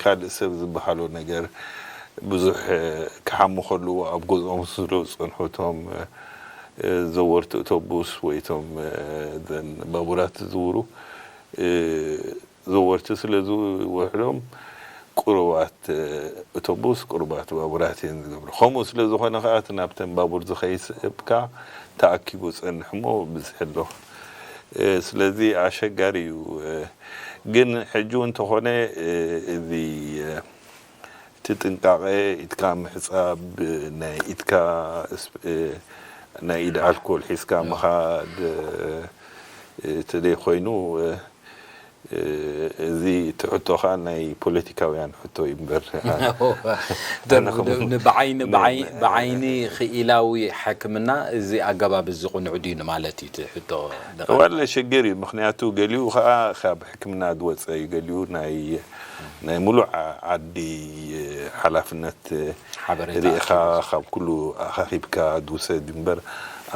ካልእ ሰብ ዝበሃሎ ነገር ብዙሕ ክሓሙ ከለዉ ኣብ ገዝኦም ስለ ዝፀንሑ እቶም ዘወርቲ ኣውቶቡስ ወይ እቶም ባቡራት ዝዝውሩ ዘወርቲ ስለ ዝውሕዶም ቁሩባት ኣውቶቡስ ቁሩባት ባቡራት እየን ዝገብሩ። ከምኡ ስለ ዝኾነ ከዓ እቲ ናብተን ባቡር ዝኸይድ ሰብ ከዓ ተኣኪቡ ዝፀንሕ እሞ ብዝሒ ኣሎ። ስለዚ ኣሸጋሪ እዩ። ግን ሕጂ እውን እንተኾነ እዚ እቲ ጥንቃቐ ኢድካ ምሕፃብ ናይ ኢድካ ናይ ኢድ ኣልኮል ሒዝካ ምኻድ ተዘይኮይኑ እዚ እቲ ሕቶ ከዓ ናይ ፖለቲካውያን ሕቶ እዩ እምበር ብዓይኒ ክኢላዊ ሕክምና እዚ ኣገባብ እዚ ቁኑዕ ድዩ ንማለት እዩ እቲ ሕቶ። ዋለ ሽግር እዩ። ምክንያቱ ገሊኡ ከዓ ካብ ሕክምና ዝወፀ እዩ፣ ገሊኡ ናይ ናይ ሙሉእ ዓዲ ሓላፍነት ሪኢኻ ካብ ኩሉ ኣኻኺብካ ዝውሰድ እምበር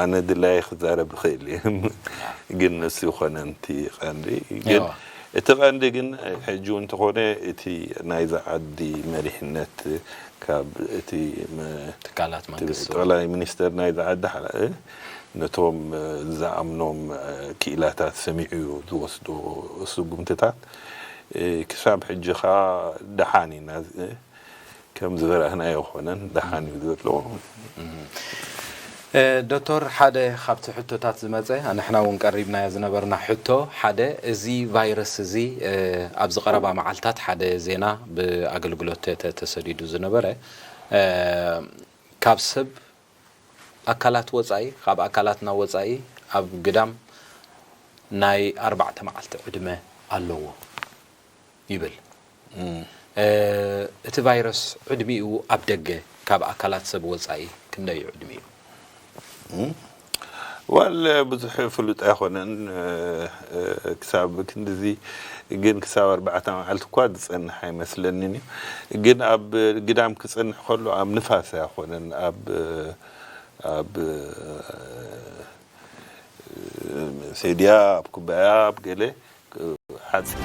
ኣነ ድላየ ክዛረብ ይኽእል እየ። ግን ንሱ ይኮነን እቲ ቀንዲ ግን እቲ ቀንዲ ግን ሕጂ እውን እንተኾነ እቲ ናይዛ ዓዲ መሪሕነት ካብ እቲ ትካላት መንግስቲ ጠቅላይ ሚኒስተር ናይዛ ዓዲ ነቶም ዝኣምኖም ክኢላታት ሰሚዑ እዩ ዝወስዶ ስጉምትታት። ክሳብ ሕጂ ከዓ ደሓን ኢና ከም ዝበራህናዮ ኮነን ደሓን እዩ ዘሎ። ዶክተር፣ ሓደ ካብቲ ሕቶታት ዝመፀ ንሕና እውን ቀሪብናዮ ዝነበርና ሕቶ ሓደ እዚ ቫይረስ እዚ ኣብዚ ቀረባ መዓልታት ሓደ ዜና ብኣገልግሎት ተተ ተሰዲዱ ዝነበረ ካብ ሰብ ኣካላት ወፃኢ ካብ ኣካላትና ወፃኢ ኣብ ግዳም ናይ ኣርባዕተ መዓልቲ ዕድመ ኣለዎ ይብል። እቲ ቫይረስ ዕድሚኡ ኣብ ደገ ካብ ኣካላት ሰብ ወፃኢ ክንደይ እዩ ዕድሚኡ? ዋል ብዙሕ ፍሉጥ ኣይኮነን። ክሳብ ክንድዚ ግን ክሳብ ኣርባዕተ መዓልቲ እኳ ዝፀንሕ ኣይመስለንን እዩ። ግን ኣብ ግዳም ክፀንሕ ከሎ ኣብ ንፋስ ኣይኮነን ኣብ ኣብ ሴድያ ኣብ ኩባያ ኣብ ገለ ሓፂን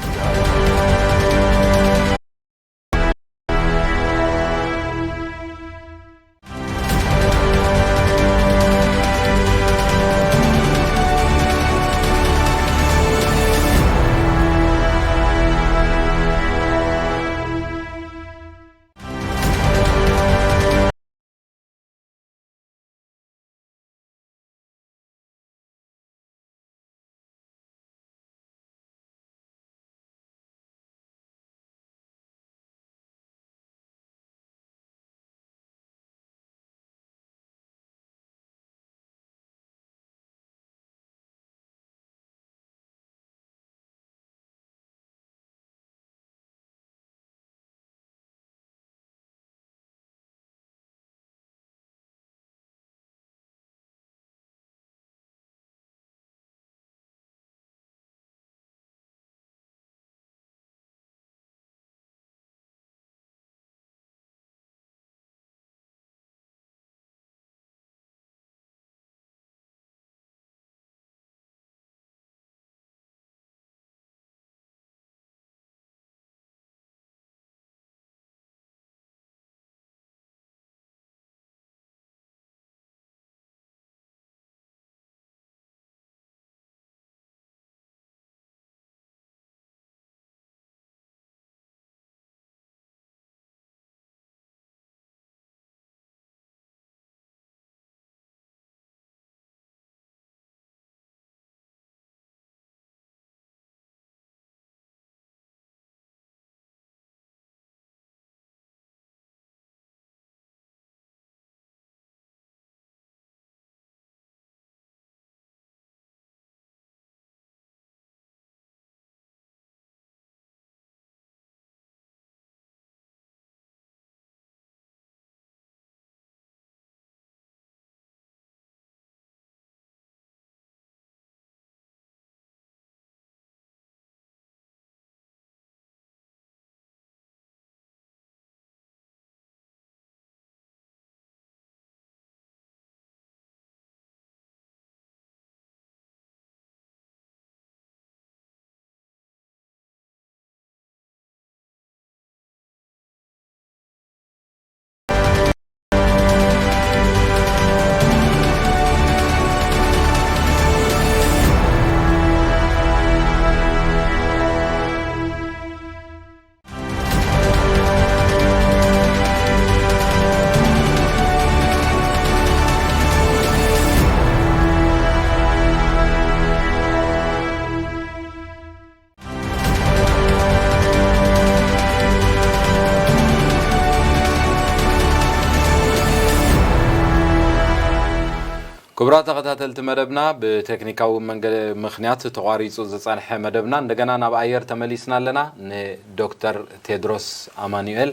ክቡራት ተኸታተልቲ መደብና፣ ብቴክኒካዊ መንገ-፣ ምኽንያት ተቋሪጹ ዝጸንሐ መደብና እንደገና ናብ ኣየር ተመሊስና ኣለና። ንዶክተር ቴድሮስ ኣማኑኤል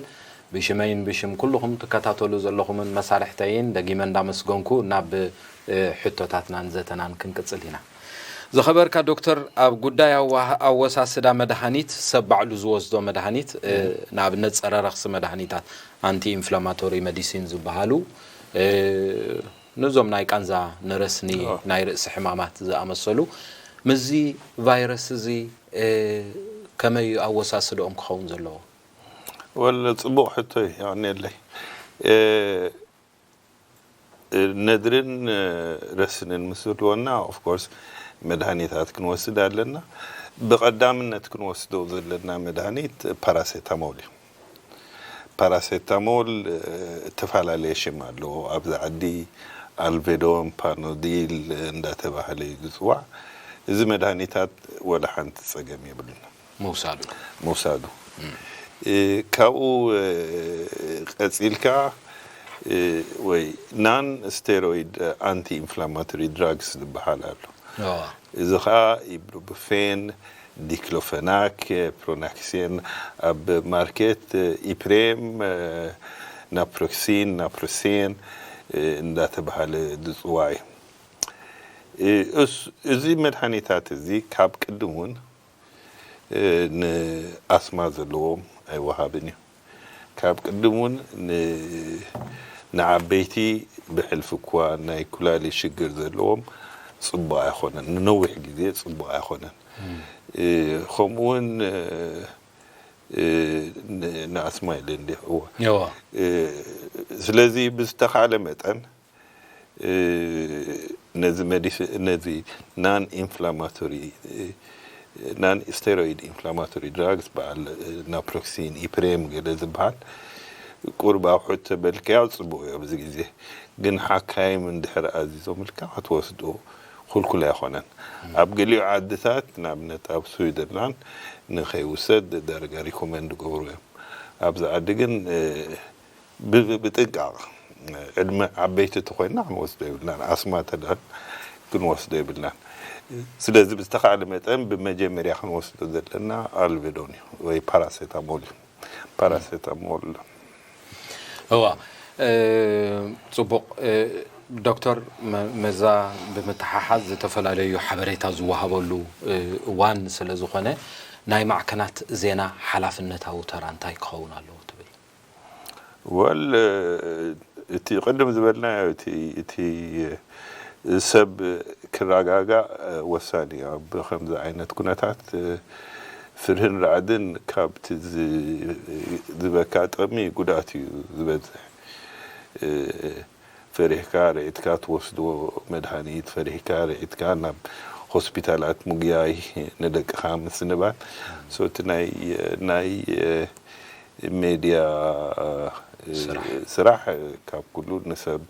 ብሽመይን ብሽም ኩልኹም ትከታተሉ ዘለኹምን መሳርሕተይን ደጊመ እንዳመስገንኩ ናብ፣ እ፣ ሕቶታትናን ዘተናን ክንቅጽል ኢና። ዝኸበርካ ዶክተር፣ ኣብ ጉዳይ ኣዋ-፣ ኣወሳስዳ መድሃኒት፣ ሰብ ባዕሉ ዝወስዶ መድሃኒት፣ እ፣ ንኣብነት ጸረ ረኽሲ መድሃኒታት፣ ኣንቲ ኢንፍላማቶሪ መዲሲን ዝበሃሉ፣ እ፣ ነዞም ናይ ቃንዛ፣ ንረስኒ፣ ኣዎ። ናይ ርእሲ ሕማማት ዝኣመሰሉ፣ ምስዚ ቫይረስ እዚ፣ እ፣ ከመይ ኣወሳስድኦም ክኸውን ዘለዎ? ወል፣ ጽቡቕ ሕቶ እዩ፣ የቐንየለይ። እ፣ ነድርን፣ እ፣ ረስንን ምስ ህልወና፣ ኦፍ ኮርስ፣ መድሃኒታት ክንወስድ ኣለና። ብቐዳምነት ክንወስዶ ዘለና መድሃኒት ፓራሴታሞል እዩ። ፓራሴታሞል፣ እ፣ እተፈላለየ ሽም ኣለዎ። ኣብዚ ዓዲ ኣልቬዶን ፓኖዲል እንዳተባህለ እዩ ዝጽዋዕ። እዚ መድሃኒታት ወላ ሓንቲ ጸገም የብሉን። ምውሳዱ። ምውሳዱ። እም። እ፣ ካብኡ፣ እ፣ ቀጺልካ፣ እ፣ ወይ ናን ስቴሮይድ ኣንቲ ኢንፍላማቶሪ ድራግስ ዝበሃል ኣሎ። እዋ። እዚ ኸኣ ኢብሩብፌን፣ ዲክሎፈናክ፣ ፕሮናክሴን፣ ኣብ ማርኬት፣ እ፣ ኢፕሬም፣ እ፣ ናፕሮክሲን፣ ናፕሮሴን፣ እ፣ እንዳተባሃለ ዝጽዋዕ እዩ። እ፣ እስ-፣ እዚ መድሃኒታት እዚ ካብ ቅድም እውን፣ እ፣ ንኣስማ ዘለዎም ኣይወሃብን እዩ። ካብ ቅድም እውን ን-፣ ንዓበይቲ ብሕልፊ እኳ ናይ ኩላሊት ሽግር ዘለዎም ጽቡቕ ኣይኾነን፣ ንነዊሕ ግዜ ጽቡቕ ኣይኾነን። እም። እ፣ ከምኡ እውን፣ እ፣ እ፣ ን-፣ ንኣስማ ኢለ እንዲሕ፣ እወ። እወ። እ፣ ስለዚ ብዝተኻእለ መጠን፣ እ፣ ነዚ መዲስ-፣ ነዚ ናን ኢንፍላማቶሪ፣ እ፣ ናን ስቴሮይድ ኢንፍላማቶሪ ድራግስ በዓል፣ እ፣ ናፕሮክሲን፣ ኢፕሬም ገለ ዝበሃል ቁሩብ ኣውሑድ ተበልካዮ ጽቡቕ እዩ ኣብዚ ግዜ። ግን ሓካይም እንድሕር ኣዚዞምልካ ክትወስዶ ክልኩል ኣይኮነን። ኣብ ገሊኡ ዓድታት፣ ንኣብነት ኣብ ስዊዘርላንድ፣ ንኸይውሰድ ዳርጋ ሪኮመንድ ይገብሩ እዮም። ኣብዚ ዓዲ ግን፣ እ፣ ብ-፣ ብጥንቃቕ፣ ዕድመ ዓበይቲ እንተኾይንና ክንወስዶ የብልናን፣ ኣስማ ተድኣን ክንወስዶ የብልናን። ስለዚ ብዝተኻእለ መጠን ብመጀመርያ ክንወስዶ ዘለና ኣልቤዶን እዩ ወይ ፓራሴታሞል እዩ። ፓራሴታሞል። እዋ፣ እ፣ ጽቡቕ። እ፣ ዶክተር፣ መ-፣ መዛ ብምትሓሓዝ ዝተፈላለዩ ሓበሬታ ዝወሃበሉ፣ እ፣ እዋን ስለ ዝኾነ፣ ናይ ማዕከናት ዜና ሓላፍነታዊ ተራ እንታይ ክኸውን ኣለዎ ትብል? ወል፣ እቲ ቅድም ዝበልናዮ፣ እቲ፣ እቲ ሰብ ክረጋጋእ ወሳኒ እዩ። ኣብ ከምዚ ዓይነት ኩነታት ፍርህን ራዕድን ካብቲ ዝ-፣ ዝበካ ጥቕሚ ጉድኣት እዩ ዝበዝሕ። ፈሪሕካ ርዒትካ ትወስዶ መድሃኒት፣ ፈሪሕካ ርዒትካ ናብ ሆስፒታላት ምጉያይ፣ ንደቅኻ ምስንባል። ሶ እቲ ናይ፣ ናይ ሜድያ ስራሕ። ስራሕ ካብ ኩሉ ንሰብ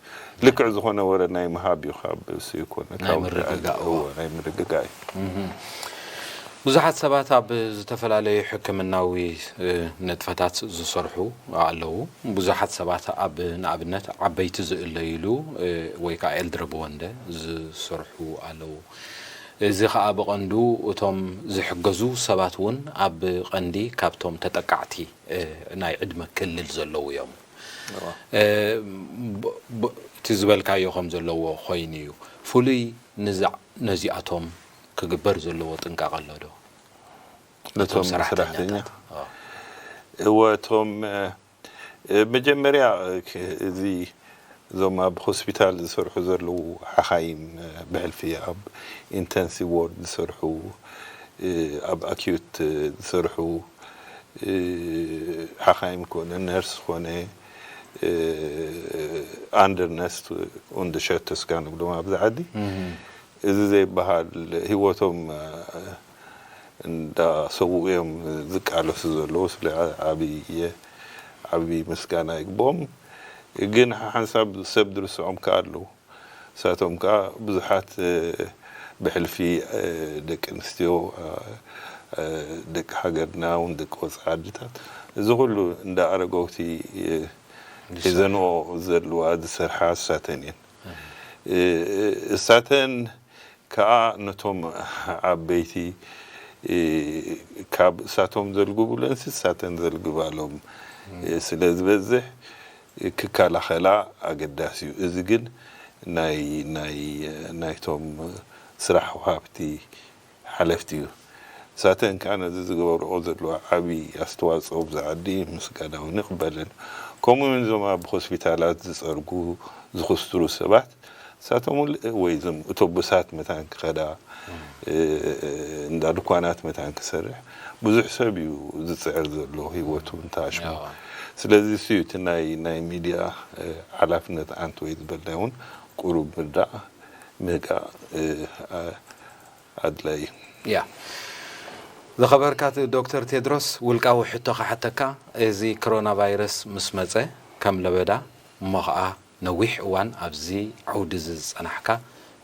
ልክዕ ዝኾነ ወረ ናይ ምሃብ እዩ፣ ካብ እሱ ይኮነ፣ ናይ ካብ ምርግጋእ፣ እዎ፣ እዎ። ናይ ምርግጋእ እዩ። እህ። ብዙሓት ሰባት ኣብ ዝተፈላለዩ ሕክምናዊ፣ እ፣ ንጥፈታት ዝሰርሑ ኣለዉ። ብዙሓት ሰባት ኣብ፣ ንኣብነት፣ ዓበይቲ ዝእለይሉ፣ እ፣ ወይ ከዓ ኤልድረ ብወንደ ዝሰርሑ ኣለዉ። እዚ ከዓ ብቐንዱ እቶም ዝሕገዙ ሰባት እውን ኣብ ቀንዲ ካብቶም ተጠቃዕቲ፣ እ፣ ናይ ዕድመ ክልል ዘለዉ እዮም። እዋ። እ፣ ብ-፣ ብ-፣ እቲ ዝበልካዮ ከም ዘለዎ ኮይኑ እዩ። ፍሉይ ንዛ-፣ ነዚኣቶም ክግበር ዘለዎ ጥንቃቐ ኣሎ ዶ? ነቶም ነቶም ሰራሕተኛታት? ሰራሕተኛ? ኣዎ። እወ፣ እቶም፣ እ፣ እ፣ መጀመርያ፣ እ፣ ክ-፣ እዚ እዞም ኣብ ሆስፒታል ዝሰርሑ ዘለዉ ሓኻይም፣ እ፣ ብሕልፊ ኣብ ኢንተንሲቭ ዋርድ ዝሰርሑ፣ እ፣ ኣብ ኣኪዩት፣ እ፣ ዝሰርሑ፣ እ፣ ሓኻይም ኮነ፣ ነርስ ኮነ፣ እ፣ ኣንደር ነስት ኡንደ ሸተስካ ንብሎም ኣብዚ ዓዲ። እህ። እዚ ዘይበሃል ህይወቶም፣ እ፣ እንዳሰውኡ እዮም ዝቃለሱ ዘለዉ። ስለ ዓብይ፣ ዓብይ ምስጋና ይግብኦም። ግን ሓንሳብ ሰብ ድርስዖም ከኣ ኣለዉ። ንሳቶም ከኣ ብዙሓት፣ እ፣ ብሕልፊ፣ እ፣ ደቂ ኣንስትዮ፣ እ፣ እ፣ ደቂ ሃገርና እውን ደቂ ወጻኢ ዓድታት፣ እዚ ኩሉ እንዳ ኣረገውቲ፣ እ፣ ዝሰርሓ። ሒዘንኦ ዘለዋ ዝሰርሓ ንሳተን እየን። እህ። እሳተን ከዓ ነቶም ዓበይቲ ካብ እሳቶም ዘልግቡ ለንሲ እሳተን ዘልግባሎም። ስለ ዝበዝሕ ክከላኸላ ኣገዳሲ እዩ። እዚ ግን ናይ ናይ ናይቶም ስራሕ ሃብቲ ሓለፍቲ እዩ። እሳተን ከዓ ነዚ ዝገበርኦ ዘለዋ ዓብዪ ኣስተዋፅኦ ብዛ ዓዲ ምስጋና እውን ይቕበለን። ከምኡ እውን እዞም ኣብ ሆስፒታላት ዝፀርጉ ዝኽስትሩ ሰባት እሳቶም እውን ወይ እዞም እቶቡሳት መታን ክኸዳ እንዳ ድኳናት መታን ክሰርሕ ብዙሕ ሰብ እዩ ዝፅዕር ዘሎ ህይወቱ እንተኣሽሙ። ስለዚ እሱ እዩ እቲ ናይ ናይ ሚድያ ሓላፍነት ኣንት ወይ ዝበልና እውን ቁሩብ ምርዳእ ምህጋእ ኣድላይ እዩ። ያ ዝኸበርካ ዶክተር ቴድሮስ ውልቃዊ ሕቶ ክሓተካ፣ እዚ ኮሮና ቫይረስ ምስ መፀ ከም ለበዳ እሞ ኸዓ ነዊሕ እዋን ኣብዚ ዓውዲ እዚ ዝፀናሕካ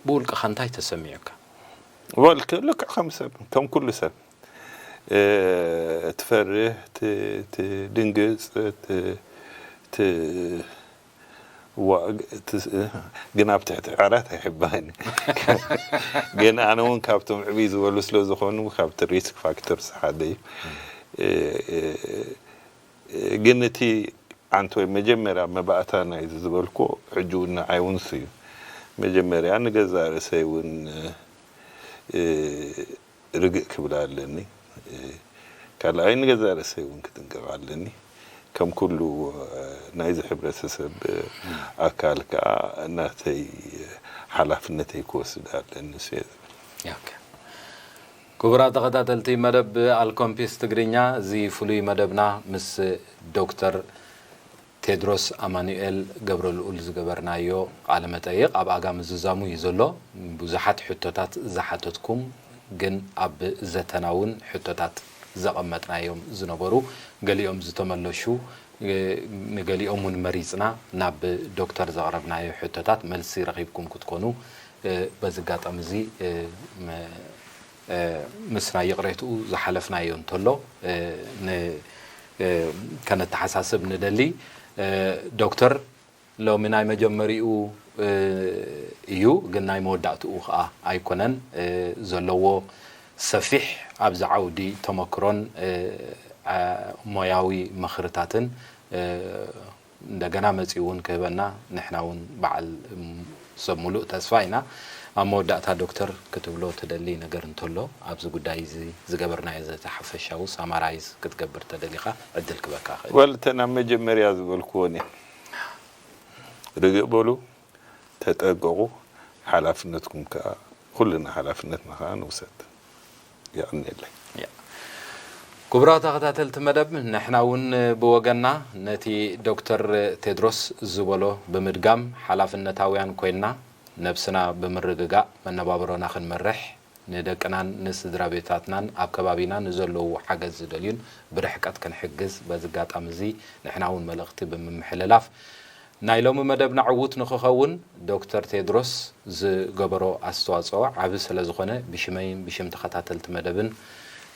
ብውልቅኻ እንታይ ተሰሚዑካ? ወል ልክዕ ከም ሰብ ከም ኩሉ ሰብ ትፈርህ፣ ትድንግፅ፣ ግን ኣብ ትሕቲ ዓራት ኣይሕባእን። ግን ኣነ እውን ካብቶም ዕብይ ዝበሉ ስለ ዝኾኑ ካብቲ ሪስክ ፋክተርስ ሓደ እዩ። ግን እቲ ዓንተ ወይ መጀመርያ መባእታ ናይዚ ዝበልኩ ሕጂ እውን ንዓይ እውን ሱ እዩ። መጀመርያ ንገዛእ ርእሰይ እውን ርግእ ክብል ኣለኒ። ካልኣይ ንገዛእ ርእሰይ እውን ክጥንቀቕ ኣለኒ። ከም ኩሉ ናይዚ ሕብረተሰብ ኣካል ከዓ ናተይ ሓላፍነተይ ክወስድ ኣለኒ። ክቡራት ተኸታተልቲ መደብ ኣልኮምፒስ ትግርኛ፣ እዚ ፍሉይ መደብና ምስ ዶክተር ቴድሮስ ኣማኑኤል ገብረልኡል ዝገበርናዮ ቃለ መጠይቕ ኣብ ኣጋ ምዝዛሙ እዩ ዘሎ። ብዙሓት ሕቶታት ዝሓተትኩም ግን ኣብ ዘተና እውን ሕቶታት ዘቐመጥናዮም ዝነበሩ ገሊኦም ዝተመለሹ ንገሊኦም እውን መሪፅና ናብ ዶክተር ዘቕረብናዮ ሕቶታት መልሲ ረኺብኩም ክትኮኑ በዚ ኣጋጣሚ እዚ ምስና ይቕሬትኡ ዝሓለፍናዮ እንተሎ ከነተሓሳስብ ንደሊ። ዶክተር ሎሚ ናይ መጀመሪኡ እዩ፣ ግን ናይ መወዳእትኡ ከዓ ኣይኮነን። ዘለዎ ሰፊሕ ኣብዚ ዓውዲ ተመክሮን ሞያዊ ምኽርታትን እንደገና መፂኡ እውን ክህበና ንሕና እውን በዓል ሰብ ሙሉእ ተስፋ ኢና። ኣብ መወዳእታ ዶክተር ክትብሎ ትደሊ ነገር እንተሎ ኣብዚ ጉዳይ እዚ ዝገበርናዮ ዘተ ሓፈሻዊ ሳማራይዝ ክትገብር ተደሊኻ ዕድል ክበካ ክእል። ወል እተን ኣብ መጀመርያ ዝበልክወን እየ። ርግእ በሉ፣ ተጠንቀቑ፣ ሓላፍነትኩም ከዓ ኩልና ሓላፍነትና ከዓ ንውሰድ። የቐንየለይ። ክቡራት ተኸታተልቲ መደብ፣ ንሕና እውን ብወገንና ነቲ ዶክተር ቴድሮስ ዝበሎ ብምድጋም ሓላፍነታውያን ኮይንና ነብስና ብምርግጋእ መነባብሮና ክንመርሕ ንደቅናን ንስድራ ቤታትናን ኣብ ከባቢና ንዘለዉ ሓገዝ ዝደልዩን ብርሕቀት ክንሕግዝ በዚ ኣጋጣሚ እዚ ንሕና እውን መልእኽቲ ብምምሕልላፍ ናይ ሎሚ መደብና ዕዉት ንክኸውን ዶክተር ቴድሮስ ዝገበሮ ኣስተዋፅኦ ዓቢ ስለዝኾነ ብሽመይን ብሽም ተኸታተልቲ መደብን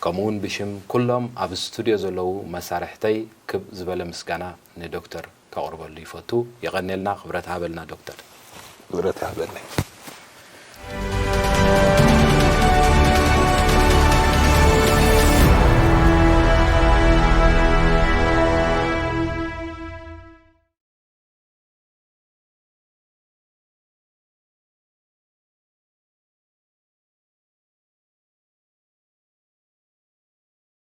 ከምኡውን ብሽም ኩሎም ኣብ ስቱድዮ ዘለዉ መሳርሕተይ ክብ ዝበለ ምስጋና ንዶክተር ከቕርበሉ ይፈቱ። የቐንየልና፣ ክብረት ሃበልና ዶክተር። ክብረት ሃበለይ።